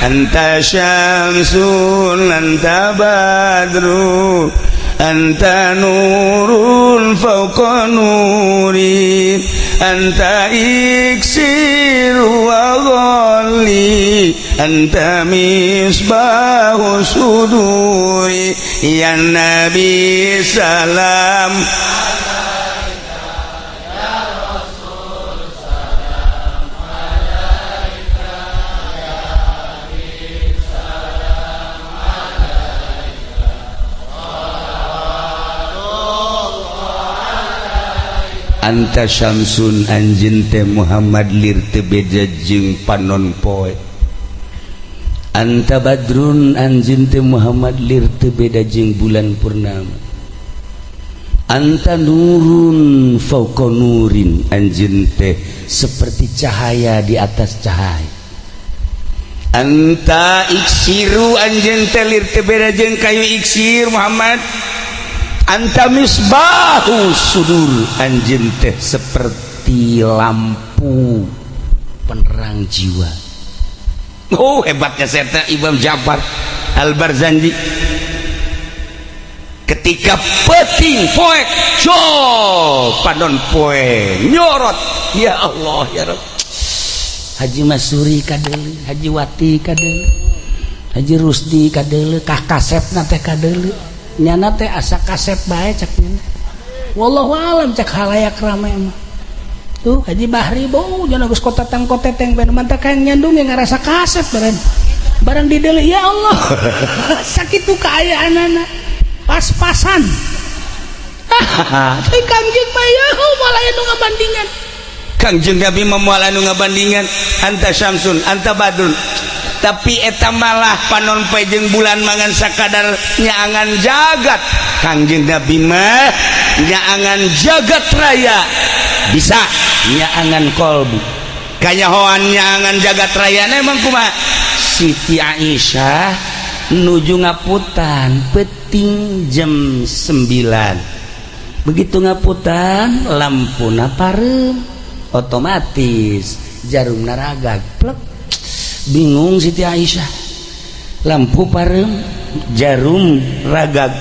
anta syamsun, anta badru, anta nurun fawqa nuri, anta iksir wa ghalli, anta misbahu suduri, ya Nabi salam. Anta syamsun, anjeun teh Muhammad lir teu beda jeung panon poe. Anta badrun, anjeun teh Muhammad lir teu beda jeung bulan purnama. Anta nurun fauqa nurin, anjeun teh seperti cahaya di atas cahaya. Anta iksiru, anjeun teh lir teu beda jeung kayu iksir Muhammad. Anta misbahu sudur, anjeun teh seperti lampu penerang jiwa. Oh, hebatnya serta Imam Ja'far Al-Barzanji ketika peting poek jo panon poe nyorot. Ya Allah, ya Rabb, Haji Masuri kadeuleu, Haji Wati kadeuleu, Haji Rusdi kadeuleu, kah kasepna teh kadeuleu, nyana teh asa kasep bae cak nyana, wallahu alam, cek halayak rame mah. Tuh Haji Bahri bau jangan geus kotatang koteteng ben mantak kayak nyandung yang ngerasa kasep barang barang di deuleu. Ya Allah, sakitu kaayaanana pas-pasan. Tapi Kangjeng mah ya malah anu ngabandingan. Kangjeng Nabi mah moal anu ngabandingan. Anta syamsun, anta badrun, tapi eta malah panon poe jeung bulan mangan sakadar nyaangan jagat. Kangjeng Nabi mah nyaangan jagat raya, bisa nyaangan kolbu. Kanyahoan nyaangan jagat raya emang kumaha? Siti Aisyah nuju ngaputan peting jam 9. Begitu ngaputan, lampuna parem, otomatis jarum naragag plek. Bingung Siti Aisyah, lampu parem, jarum ragag.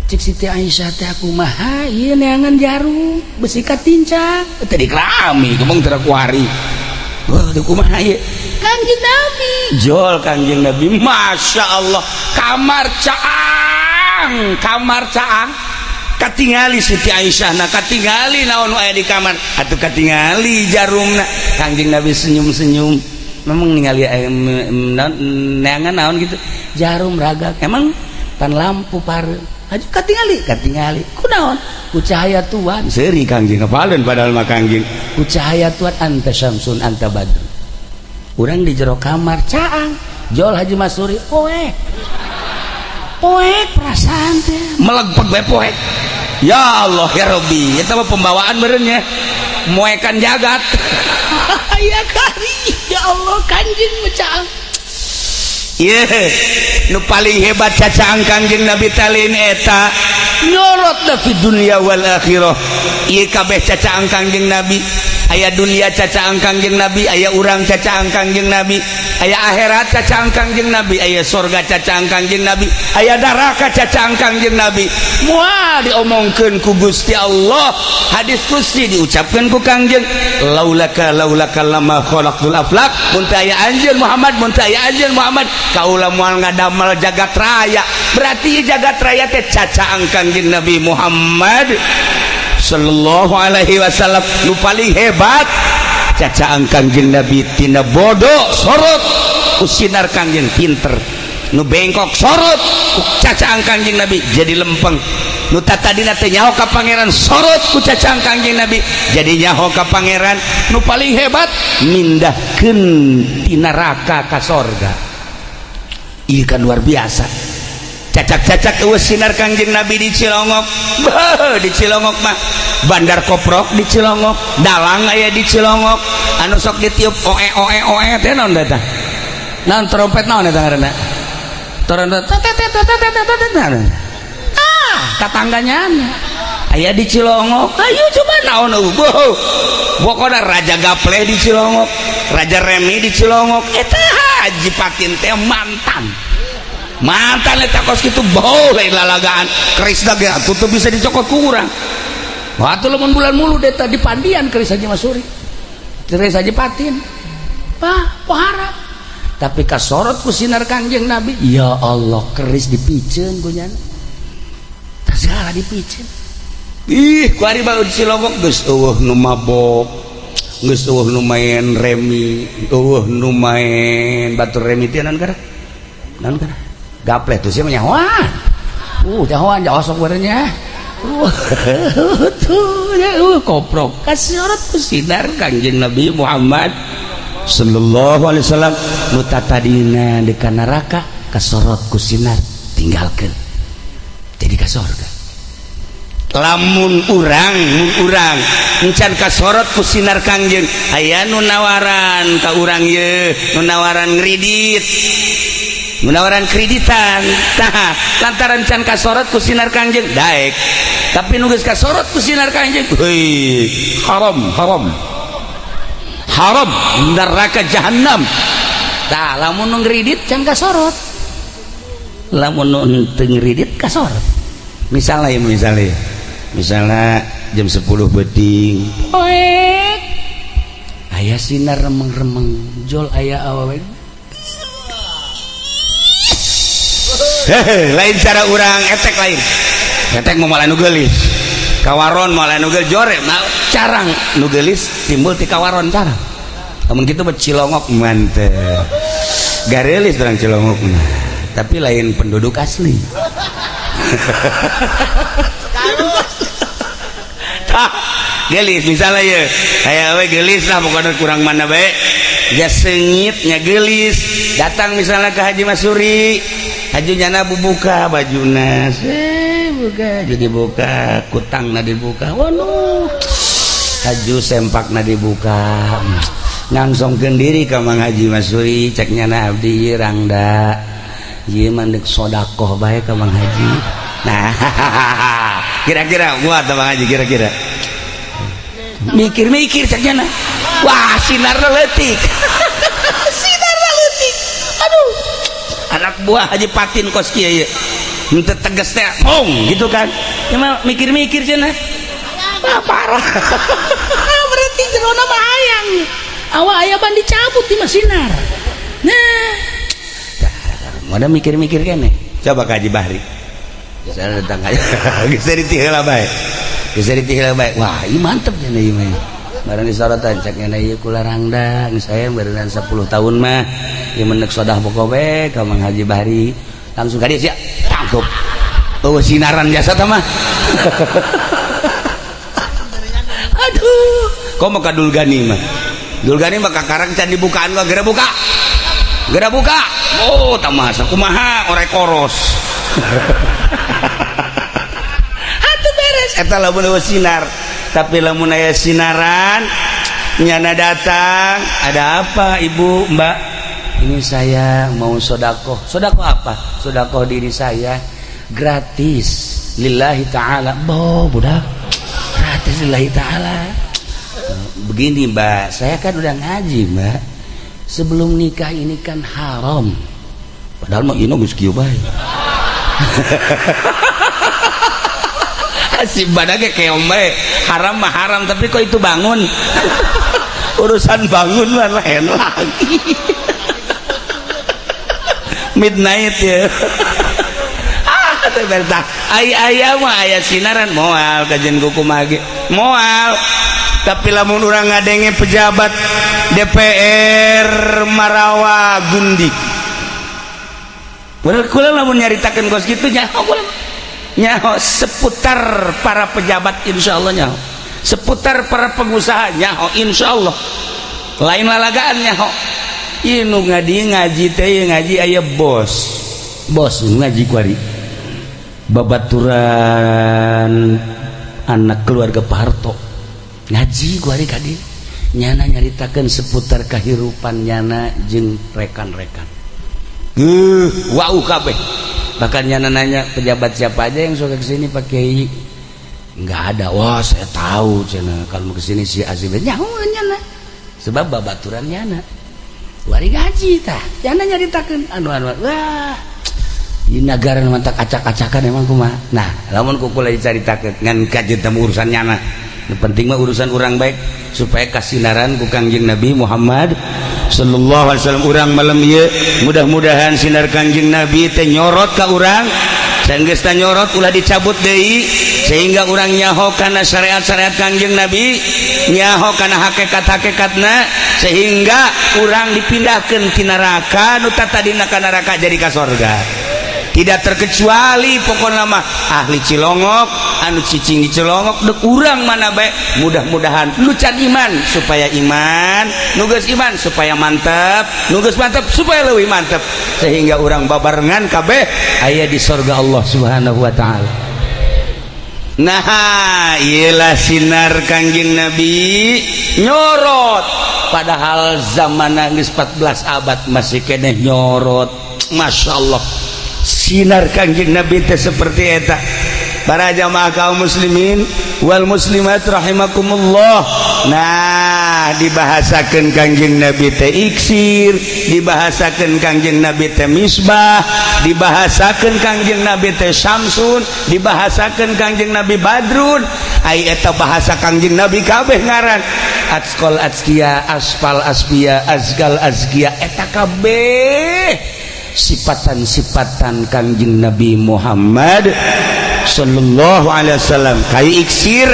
Cik Siti Aisyah teh, aku mah ieu neangan jarum besi katincak tadi kerami kemong terakuari. Wah, kumaha ieu? Kangjeng Nabi jol, Kangjeng Nabi, Masya Allah, kamar caang, kamar caang, katingali Siti Aisyah. Nah, katingali naon aya di kamar atuh, katingali jarumna. Kangjeng Nabi senyum-senyum, memang ningali neangan naon gitu, jarum ragag. Emang pan lampu pare aju, katingali, katingali kunaon? Ku cahaya Tuhan seuri Kangjeng, apaleun padahal mah Kangjeng ku cahaya Tuhan. Anta syamsun, anta badru. Urang di jero kamar caang, jol Haji Masuri poek poek, perasaan teh melegpeg bae poek. Ya Allah, ya Rabbi, eta mah pembawaan meureun moekan jagat. Ya kari, ya Allah, Kanjeng caang. Ye, nu paling hebat cacaang Kangjeng Nabi talin eta nyorot da fi dunya wal akhirah. Ieu kabeh cacaang Kangjeng Nabi. Aya dunia cacaang Kangjeng Nabi, aya urang cacaang Kangjeng Nabi, aya akhirat cacaang Kangjeng Nabi, aya sorga cacaang Kangjeng Nabi, aya neraka cacaang Kangjeng Nabi. Moal diomongkeun ku Gusti Allah, hadis qudsi diucapkeun ku Kangjeng, laulaka laulaka lama khalaqtul aflak, mun teu aya anjeun Muhammad, mun teu aya anjeun Muhammad, kaula moal ngadamel jagat raya. Berarti jagat raya teh cacaang Kangjeng Nabi Muhammad. sallallahu alaihi wasallam nu paling hebat cacaan Kangjeng Nabi tina bodoh sorot ku sinar Kangjeng pinter, nu bengkok sorot ku cacaan Kangjeng Nabi jadi lempeng, nu tadina teu nyaho ka pangeran sorot ku cacaan Kangjeng Nabi jadi nyaho ka pangeran. Nu paling hebat mindahkeun ti neraka ka sorga. Ieu kan luar biasa. Cacak-cacak eueuh sinar Kangjeng Nabi di Cilongok. Beuh, di Cilongok mah bandar koprok di Cilongok, dalang aya di Cilongok, anu sok ditiup oe oe oe teh naon teh? Naon trompet naon eta ngaranna? Trompet ah, tatangganya aya di Cilongok. Ayo coba naon eueuh. Pokona Raja Gaple di Cilongok, Raja Remi di Cilongok. Eta Haji Patin teh mantan. Mantan eta kos kitu bau lain lalagaan. Kerisna ge atuh teu bisa dicokot ku urang. Wah, atuh lamun bulan mulu eta di Pandian keris Haji Masuri. Keris Haji Patin. Pak, pohara. Tapi kasorot ku sinar Kangjeng Nabi, ya Allah, keris dipiceun ku nyana. Tah segala dipiceun. Ih, ku ari bae di Cilongok geus eueuh nu mabok, geus eueuh nu main remi, eueuh nu main batur remi teh naon kana? Naon kana? Gaple tuh sia mah nyahoan. Nyahoan osok barenya. Tuh, ya, koprok. Kasorot ku sinar Kangjeng Nabi Muhammad sallallahu alaihi wasallam, nu tatadina di neraka kasorot ku sinar tinggalkeun jadi ka sorga. Lamun urang mun urang encan kasorot ku sinar Kangjeng, aya nu nawaran ka urang ye, nu nawaran ngredit, nu nawaran kreditan. Tah, lantaran can kasorot ku sinar Kangjeng daek, tapi nu geus kasorot ku sinar Kangjeng, heuy, haram haram haram, neraka jahanam. Tah, lamun nu ngredit can kasorot, lamun nu teu ngredit kasorot. Misalnya ya, misalnya misalnya jam 10 peuting poek aya sinar remeng-remeng jol aya awewe. Hehe, lain cara urang etek, lain etek mau malah nu geulis kawaron, malah nu geulis jore nah, carang nu geulis timbul ti kawaron carang. Lamun kitu mah Cilongok mantep, garelis orang Cilongok mah, tapi lain penduduk asli. Tah, gelis misalnya ya, aya we gelis lah pokoknya kurang mana bae ya sengitnya gelis datang misalnya ke Haji Masuri, Haji nyana bubuka bajuna, buka jadi buka kutangna dibuka, waduh Haji sempakna dibuka, ngangsongkeun diri ka Mang Haji Masuri, cek nyana abdi rangda ieu mah deuk sodakoh bae ka Mang Haji. Nah, kira-kira gua atau Mang Haji kira-kira mikir-mikir cek nyana, wah sinarna leutik. Sinarna leutik, aduh anak buah Haji Patin kos kieu ieu henteu tegas teh mong gitu kan, cuma mikir-mikir cenah, wah parah. Berarti jerona mah hayang awak aya ban dicabut di sinar. Nah, mana mikir-mikir kene coba ka Haji Bahri saya datang aja geus ditiheula bae, geus ditiheula bae, wah ieu mantep cenah ieu mah. Barang disorotan cek nyana ieu kula rangda geus aya berenang 10 tahun mah ieu menek sodah pokok we ka Mang Haji Bahri, langsung ka dieu sia tangkep eueuh sinaran jasa tah mah. Aduh komo ka Dulgani mah, Dulgani mah kakarang can dibukaan mah geura buka geura buka, oh tamasa kumaha orek koros. Atuh beres eta lamun eueuh sinar. Tapi lamun aya sinaran nyana datang, ada apa ibu mbak, ini saya mau sodakoh. Sodakoh apa? Sodakoh diri saya gratis lillahi ta'ala. Boh budak gratis lillahi ta'ala. Begini mbak, saya kan udah ngaji mbak, sebelum nikah ini kan haram, padahal mah ini geus kieu bae. Si badak keong bae, haram mah haram, tapi kok itu bangun. Urusan bangun mah lain lagi. Midnight ya. Ah, teu tah. Ai aya mah aya sinaran moal kajen kumaha ge moal. Tapi lamun urang ngadenge pejabat DPR marawa gundik, kula lamun nyaritakeun kos kitu nyaho, kula nyaho seputar para pejabat, insya Allah nyaho seputar para pengusaha, nyaho insya Allah, lain lalagaan nyaho. Ieu nu ngaji ngaji teh ngaji aya bos bos ngaji kuari babaturan anak keluarga Pak Harto ngaji kuari kadi nyana nyaritakeun seputar kehidupan nyana jeung rekan-rekan. Wow, kabeh. Bahkan nyana nanya, "Pejabat siapa aja yang suka kesini, Pak Kiai?" "Nggak ada." "Wah, saya tahu," cenah, "kalau mau kesini si Azib nyaho nyana sebab babaturan nyana wari gaji." Tah, nyana nyaritakeun anu anu, wah, di negara mantak acak-acakan emang kumaha. Nah, lamun ku kula dicaritakeun ngan kajeun urusan nyana. Nu penting mah urusan orang baik supaya kasinaran ku Kangjeng Nabi Muhammad sallallahu alaihi wasallam. Urang malam ieu mudah-mudahan sinar Kangjeng Nabi teh nyorot ka urang. Sanggeus nyorot, ulah dicabut deui, sehingga urang nyaho kana syariat-syariat Kangjeng Nabi, nyaho kana hakikat-hakikatna, sehingga urang dipindahkeun ti neraka nu tadina ka neraka jadi ka sorga. Tidak terkecuali pokoknya mah ahli Cilongok anu cicing di Cilongok dek urang mana baik, mudah-mudahan nu can iman supaya iman, nu geus iman supaya mantap, nu geus mantap supaya lebih mantap, sehingga urang babarengan kabeh aya di sorga Allah Subhanahu wa Ta'ala. Nah, iyalah sinar Kangjeng Nabi nyorot, padahal zaman geus 14 abad masih keneh nyorot. Masya Allah, sinar Kangjeng Nabi teh seperti eta. Para jamaah kaum muslimin wal muslimat rahimakumullah. Nah, dibahasakan Kangjeng Nabi teh iksir, dibahasakan Kangjeng Nabi teh misbah, dibahasakan Kangjeng Nabi teh syamsun, dibahasakan Kangjeng Nabi badrun. Ai eta bahasa Kangjeng Nabi kabeh ngaran atqal atqiya, asfal asfiya, azkal azkiya, eta kabeh sifatan-sifatan Kangjeng Nabi Muhammad sallallahu alaihi wasallam. Kayu iksir,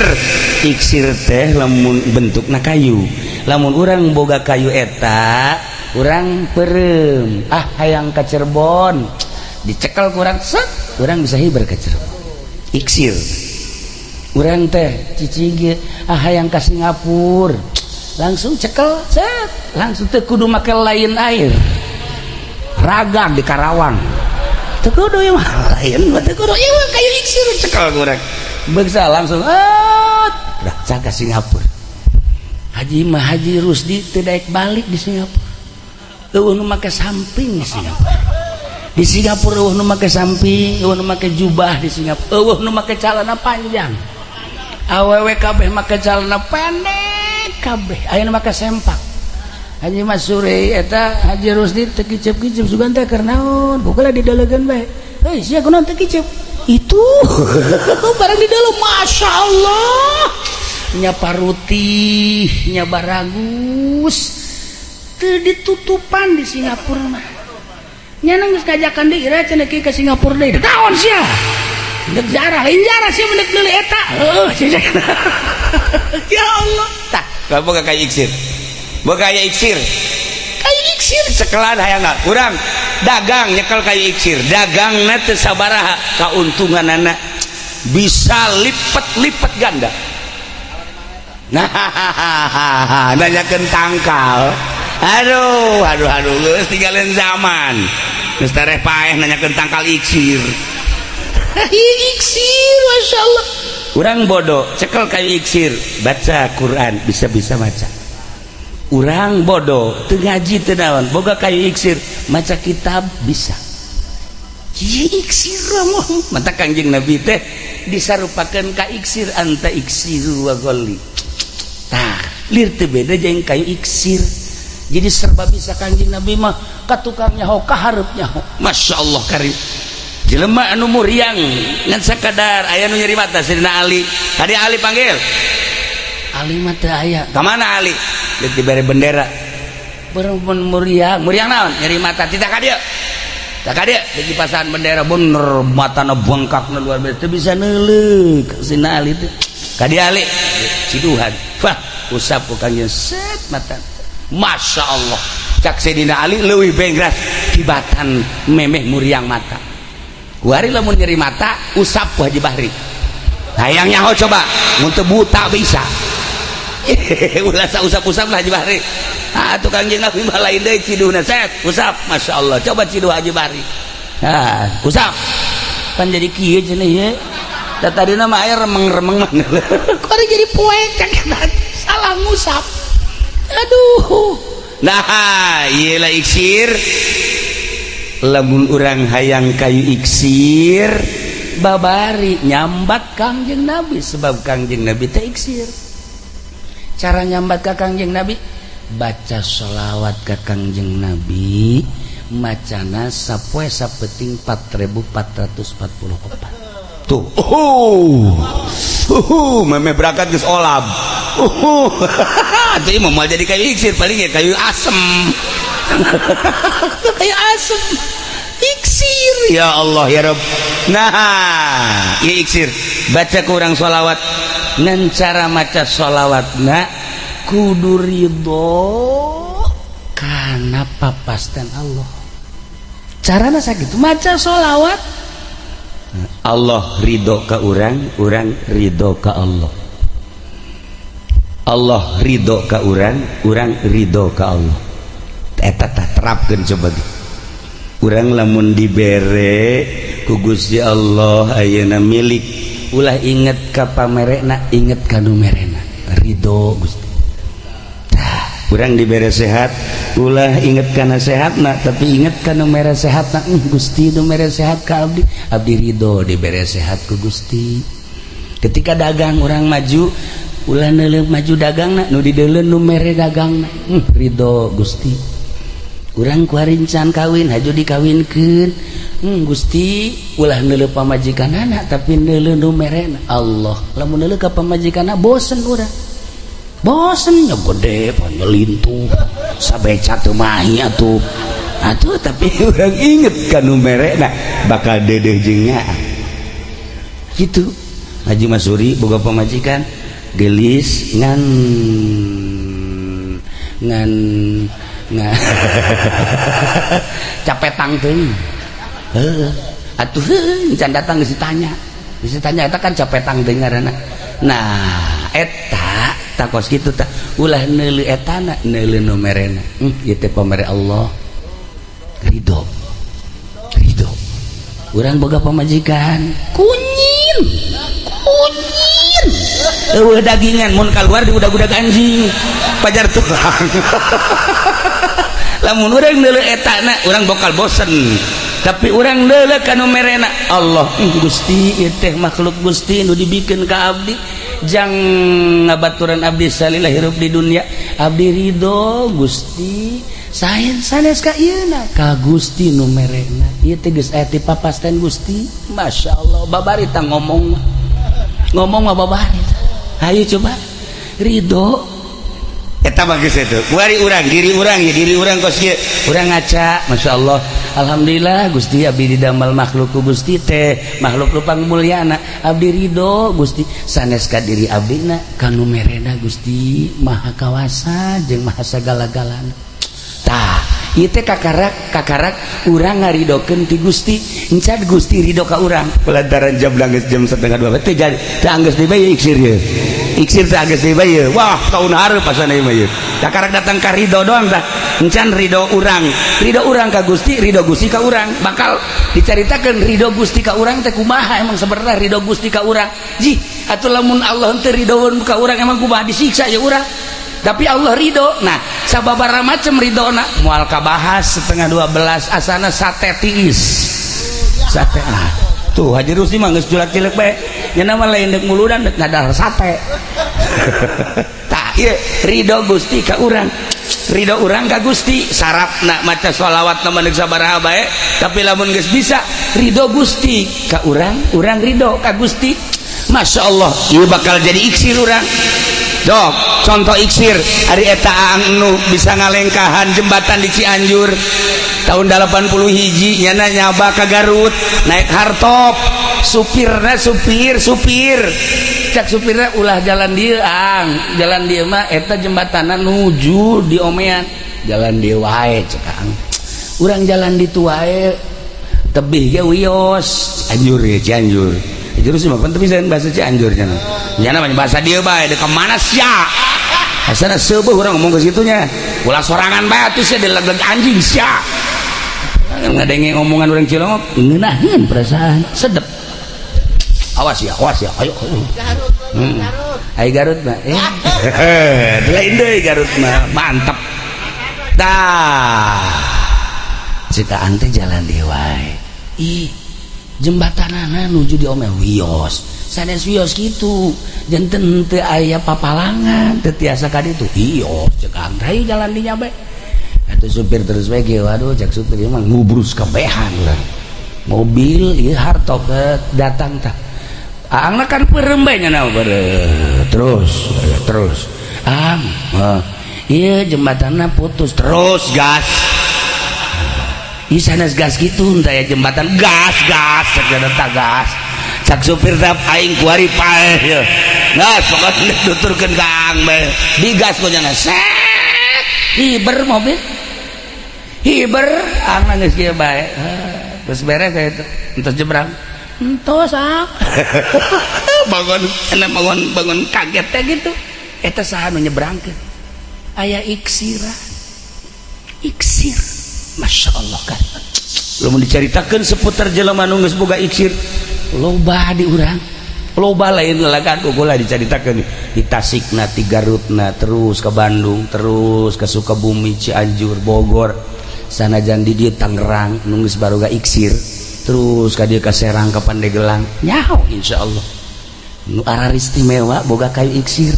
iksir teh lamun bentukna kayu, lamun urang boga kayu eta, urang perem, ah, hayang ka Cirebon, dicekel kurang set, urang bisa hiber ke Cirebon. Iksir urang teh cicing ge, ah, hayang ka Singapura, langsung cekel set, langsung teu kudu make lain air ragang di Karawang, teu kudu ieu mah, lain mah teu kudu ieu mah. Kayu iksir cekel kurang beksa langsung, ah, dah ka Singapura. Haji mah, Haji Rusdi teu daek balik di Singapura. Euweuh nu make samping di Singapura. Di Singapura euweuh nu make samping, euweuh nu make jubah di Singapura, euweuh nu make celana panjang. Awewe kabeh make celana pendek kabeh, aya nu make sempak. Haji Mas Sure eta Haji Rusdi teu kicep-kicep, sugan teh keur naon? Pokoknya didelegeun bae. Hei, sia kunaon teu kicep? Itu barang di dalam, Masya Allah, nya parutih nya baragus, teu ditutupan di Singapura mah. Nya geus ngajakan deui, ira cenah ke Singapura deui. Naon sia? Dek jarah, lain jarah sia, mendek meuli eta. Heuh, ya Allah. Tah, boga kayu iksir. Boga kayu iksir. Kayu iksir cekelan hayang urang dagang, nyekel kayu iksir, dagangna teu sabaraha kauntunganana bisa lipat-lipat ganda. Nah, nanyakeun tangkal, aduh aduh aduh, geus tinggalin zaman, geus tereh paeh nanyakeun tangkal iksir. Iksir, Masya Allah. Urang bodoh cekel kayu iksir, baca Quran, bisa-bisa baca. Urang bodoh teu ngaji teu naon, boga kayu iksir, maca kitab bisa. Iksir mata Kangjeng Nabi teh disarupakeun ka iksir, anta iksiru wa ghalli. Tah, lir teu beda jeung kayu iksir, jadi serba bisa. Kangjeng Nabi mah ka tukang nyaho, ka hareup nyaho. Masya Allah karim. Jelema anu muriang ngan sakadar aya nu nyeri mata, Sayyidina Ali tadi. Ali panggil, Ali mah teu aya. Ka mana Ali? Deuk dibere bendera. Berempun muriang, muriang naon? Nyeri mata. Tidak ka dieu. Tak kadieu di kipasan bendera, bener matana bengkak luar biasa, teu bisa neuleuk Sayyidina Ali teh. Kadieu Ali ciduhan, wah, usap ku Kangjeng, set mata. Masya Allah, cak Sayyidina Ali leuwih bengras tibatan memeh muriang mata. Kuari lamun nyeri mata usap ku Haji Bahri, hayang nyaho coba, mun teu buta bisa. Ulah usap-usap lah Haji Bahri. Ah, tukang jeung Nabi mah lain deui, ciduhna set usap. Masya Allah, coba ciduh Haji Bahri. Ah, usap kan jadi kieu cenah ieu. Da tadina mah aya remeng-remeng mah. Kok jadi poek cak, salah ngusap. Aduh. Nah, ieu lah iksir. Lamun urang hayang kayu iksir, babari nyambat Kangjeng Nabi, sebab Kangjeng Nabi teh iksir. Cara nyambat ka Kangjeng Nabi, baca sholawat ka Kangjeng Nabi, macana sapoe sapeting 4444 tuh. Oh, meme berangkat geus olab. Itu mau jadi kayu iksir, paling ya kayu asem. Kayu asem iksir. Ya Allah, ya Rob. Nah, ya iksir, baca kurang sholawat. Ngan cara maca sholawat na kudu ridho karena papasten Allah. Carana sakitu maca sholawat. Allah ridho ke urang, urang ridho ke Allah. Allah ridho ke urang, urang ridho ke Allah. Eta tah, terapkeun coba. Urang lamun dibere ku Gusti Allah ayeuna milik, ulah inget ka pamerena, inget ka nu merena, ridho Gusti. Tah, urang dibere sehat, ulah inget kana sehatna, tapi inget ka nu mere sehatna. Gusti nu mere sehat ka abdi, abdi ridho dibere sehat ku Gusti. Ketika dagang urang maju, ulah neuleuh maju dagangna, nu dideuleu nu mere dagangna. Ridho Gusti. Urang kuari can kawin, haju dikawinkeun. Gusti, ulah neuleuh pamajikanana, tapi neuleuh nu merena, Allah. Lamun neuleuh ka pamajikanna, bosen urang, bosen nya, gede panyelintuh sabeca teu mahi atuh atuh. Tapi urang inget ka nu merena, bakal dedeh jeung nyaah gitu. Haji Masuri boga pamajikan gelis, ngan ngan ngan capetang teuing. Heuh atuh, heuh, can datang geus ditanya, geus ditanya eta kan capetang teuing ngaranna. Nah, eta takos kitu tah, ulah neuleuh etana, neuleuh nu merena. Ieu teh pamere Allah, ridho, ridho. Urang boga pamajikan kunyin kunyin, eueuh dagingan, mun kaluar di udag-udag anjing pajar tulang. Lamun urang neuleuh etana, urang bakal bosen, tapi urang neuleuh ka nu merena, Allah. Gusti, ieu teh makhluk Gusti nu dibikeun ka abdi jang ngabaturan abdi salila hirup di dunia. Abdi ridho Gusti, sain sanes ka ieuna, ka Gusti nu merena. Ieu teh geus aya ti papasten Gusti. Masya Allah, babari tah ngomong, ngomong mah babari. Hayu coba ridho eta mah geus itu. Kuari urang diri urang ya, diri urang kos kieu, urang ngaca, Masya Allah, alhamdulillah Gusti, abdi didamel makhluk ku Gusti teh makhluk lupang mulyana. Abdi ridho Gusti, sanes ka diri abdi na, kanu merena. Gusti Maha Kawasa jeung Maha sagala-galana. Tah, ieu teh kakarak kakarak urang ngaridokeun ti Gusti, encan Gusti ridho ka urang. Lantaran jam geus jam 1.30 teh, jadi teh anggeus deui bae iksir ye, iksir teh anggeus deui bae. Wah, tahun hareup asana ieu mah. Ieu kakarak datang ka ridho doang. Tah, encan ridho urang, ridho urang ka Gusti, ridho Gusti ka urang. Bakal dicaritakeun ridho Gusti ka urang teh kumaha. Emang sebenarnya ridho Gusti ka urang jih atuh, lamun Allah teu ridhoeun ka urang, emang kumaha? Disiksa ya urang. Tapi Allah ridho. Nah, sababaraha macam ridho na moal kabahas 11.30. Asana sate tiis, sate. Ah, tuh Haji Rusdi mah geus julak cilek bae nya, mah lain deuk muludan, deuk ngadahar sate. Tah, ieu ridho Gusti ka urang, ridho urang ka Gusti. Sarapna maca sholawat na deuk sabaraha bae, tapi lamun geus bisa ridho Gusti ka urang, urang ridho ka Gusti, Masya Allah, ieu bakal jadi iksir urang. Dok, contoh iksir, ari eta Aang nu bisa ngalengkahan jembatan di Cianjur. Tahun 80 hiji nyana nyaba ke Garut naik hardtop, supirna supir supir cak supirna, "Ulah jalan dia, Ang, jalan dia mah eta jembatanan nuju di omean, jalan dia wae." Cek Ang, "Urang jalan ditu wae, tebih ge wios." Cianjur ya, Cianjur. Cianjur sih mah tapi bahasa Cianjur nya nya namanya bahasa dia bae. Dek mana sia? Asana seubeuh urang ngomong ke situnya. Ulah sorangan bae atuh sia, dilegleg anjing sia. Ngadenge omongan orang Cilongok ngeunaheun perasaan sedep. Awas ya, awas ya, ayo, ayo. Ai Garut mah lain deui, Garut mah mantap. Tah, cika teh jalan deui wae. Ih, jembatanana nuju di ome wios, sanes wios kitu, janten teu aya papalangan, teu tiasa ka ditu. Wios cek Ang, hayu jalan dinya bae atuh. Supir terus bae kieu. Waduh, cek supir ieu mah ngubrus kabehan urang mobil ieu hardtop datang. Tah, Aang kan peureum bae nya, terus terus, "Ang, iya jembatannya putus." "Terus gas." Ih, sanes gas gitu, entah ya jembatan, "Gas, gas," cek tak gas. Cak supir teh, "Aing kuari paeh ya." Gas pokoknya nuturkeun ka Ang bae. Digas ku nya, set. Hiber mobil. Hiber, Ang geus kieu bae. Terus beres ya itu. Entos jebrang. Entos, ah. Bangun, enak bangun bangun kaget teh gitu. Eta saha nu nyebrangkeun? Aya iksira. Iksir. Masya Allah kan. Lamun dicaritakeun seputar jelema nu geus boga iksir, loba di urang. Loba, lain lalagan ku kula dicaritakeun di Tasikna, di Garutna, terus ke Bandung, terus ke Sukabumi, Cianjur, Bogor. Sanajan di dieu Tangerang nu geus baroga iksir, terus ka dieu ka Serang, ka Pandegelang. Nyaho insyaallah. Nu istimewa boga kayu iksir.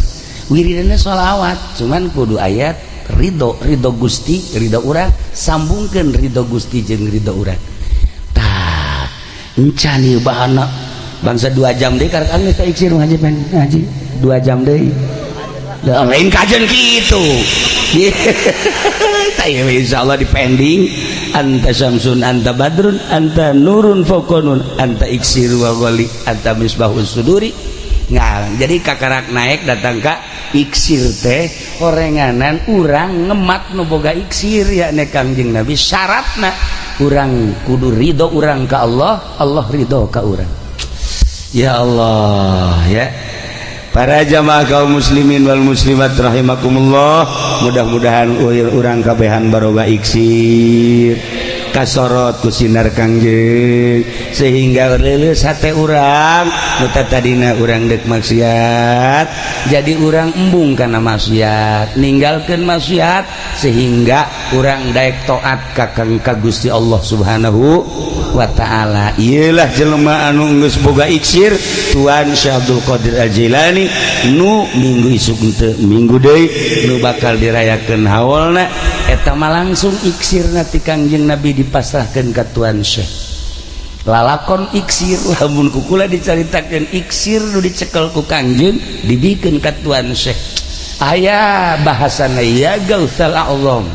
Wiridana sholawat, cuman kudu ayat ridho, ridho Gusti, ridho urang, sambungkeun ridho Gusti jeung ridho urang. Tah, encan ieu bahana bangsa 2 jam deui karek geus ka iksir ngaji, pen ngaji 2 jam deui. Lain kajen kitu. Insyaallah di pending. Anta syamsun, anta badrun, anta nurun fawqa nun, anta iksir wa ghali, anta misbahus suduri. Nggak jadi kakarak naik datang ka iksir teh orenganan urang ngemat nu boga iksir ya ne Kangjeng Nabi. Syaratna urang kudu ridho urang ka Allah, Allah ridho ka urang. Ya Allah ya. Para jamaah kaum muslimin wal muslimat rahimakumullah, mudah-mudahan urang kabehan baroga iksir, kasorot ku sinar Kangjeng, sehingga leuleus hate urang. Nu tadina urang dek maksiat, jadi urang embung kana maksiat, ninggalkeun maksiat, sehingga urang daek taat ka Kang ka Gusti Allah Subhanahu wa taala. Iyalah jelema anu geus boga iksir, Tuan Syekh Abdul Qadir Al-Jilani, nu minggu isuk teu minggu deui nu bakal dirayakeun haulna. Eta mah langsung iksirna ti Kangjeng Nabi dipasrahkeun ka Tuan Syekh. Lalakon iksir, lamun ku kula dicaritakeun iksir nu dicekel ku Kangjeng dibikeun ka Tuan Syekh, aya bahasana ya Gausal A'zam,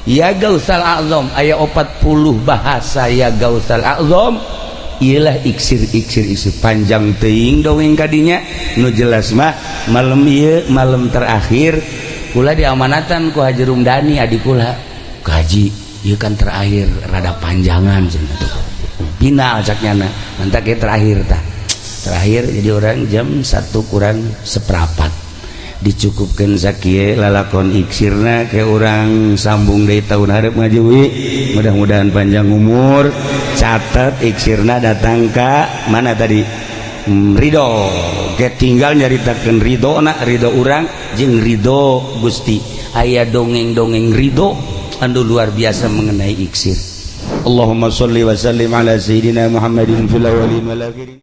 ya Gausal A'zam. Aya 40 bahasa ya Gausal A'zam. Iyalah iksir iksir iksir, panjang teuing dongeng kadinya. Nu jelas mah malam ieu malam terakhir kula diamanatan ku Haji Rumdani, adik kula. "Kaji, ieu kan terakhir, rada panjangan cenah tuh." Final caknya, mantap ya, terakhir tah, terakhir. Jadi orang jam 1 kurang seperempat dicukupkan sakieu lalakon iksirna ke orang, sambung dari tahun hareup ngaji. Mudah-mudahan panjang umur. Catat, iksirna datang ka mana tadi? Ridho ke tinggal nyaritakeun ridho na, ridho urang jeung ridho Gusti. Aya dongeng-dongeng ridho anu luar biasa mengenai iksir. Allahumma sholli wa sallim ala sayyidina Muhammadin fil awwalin wal akhirin.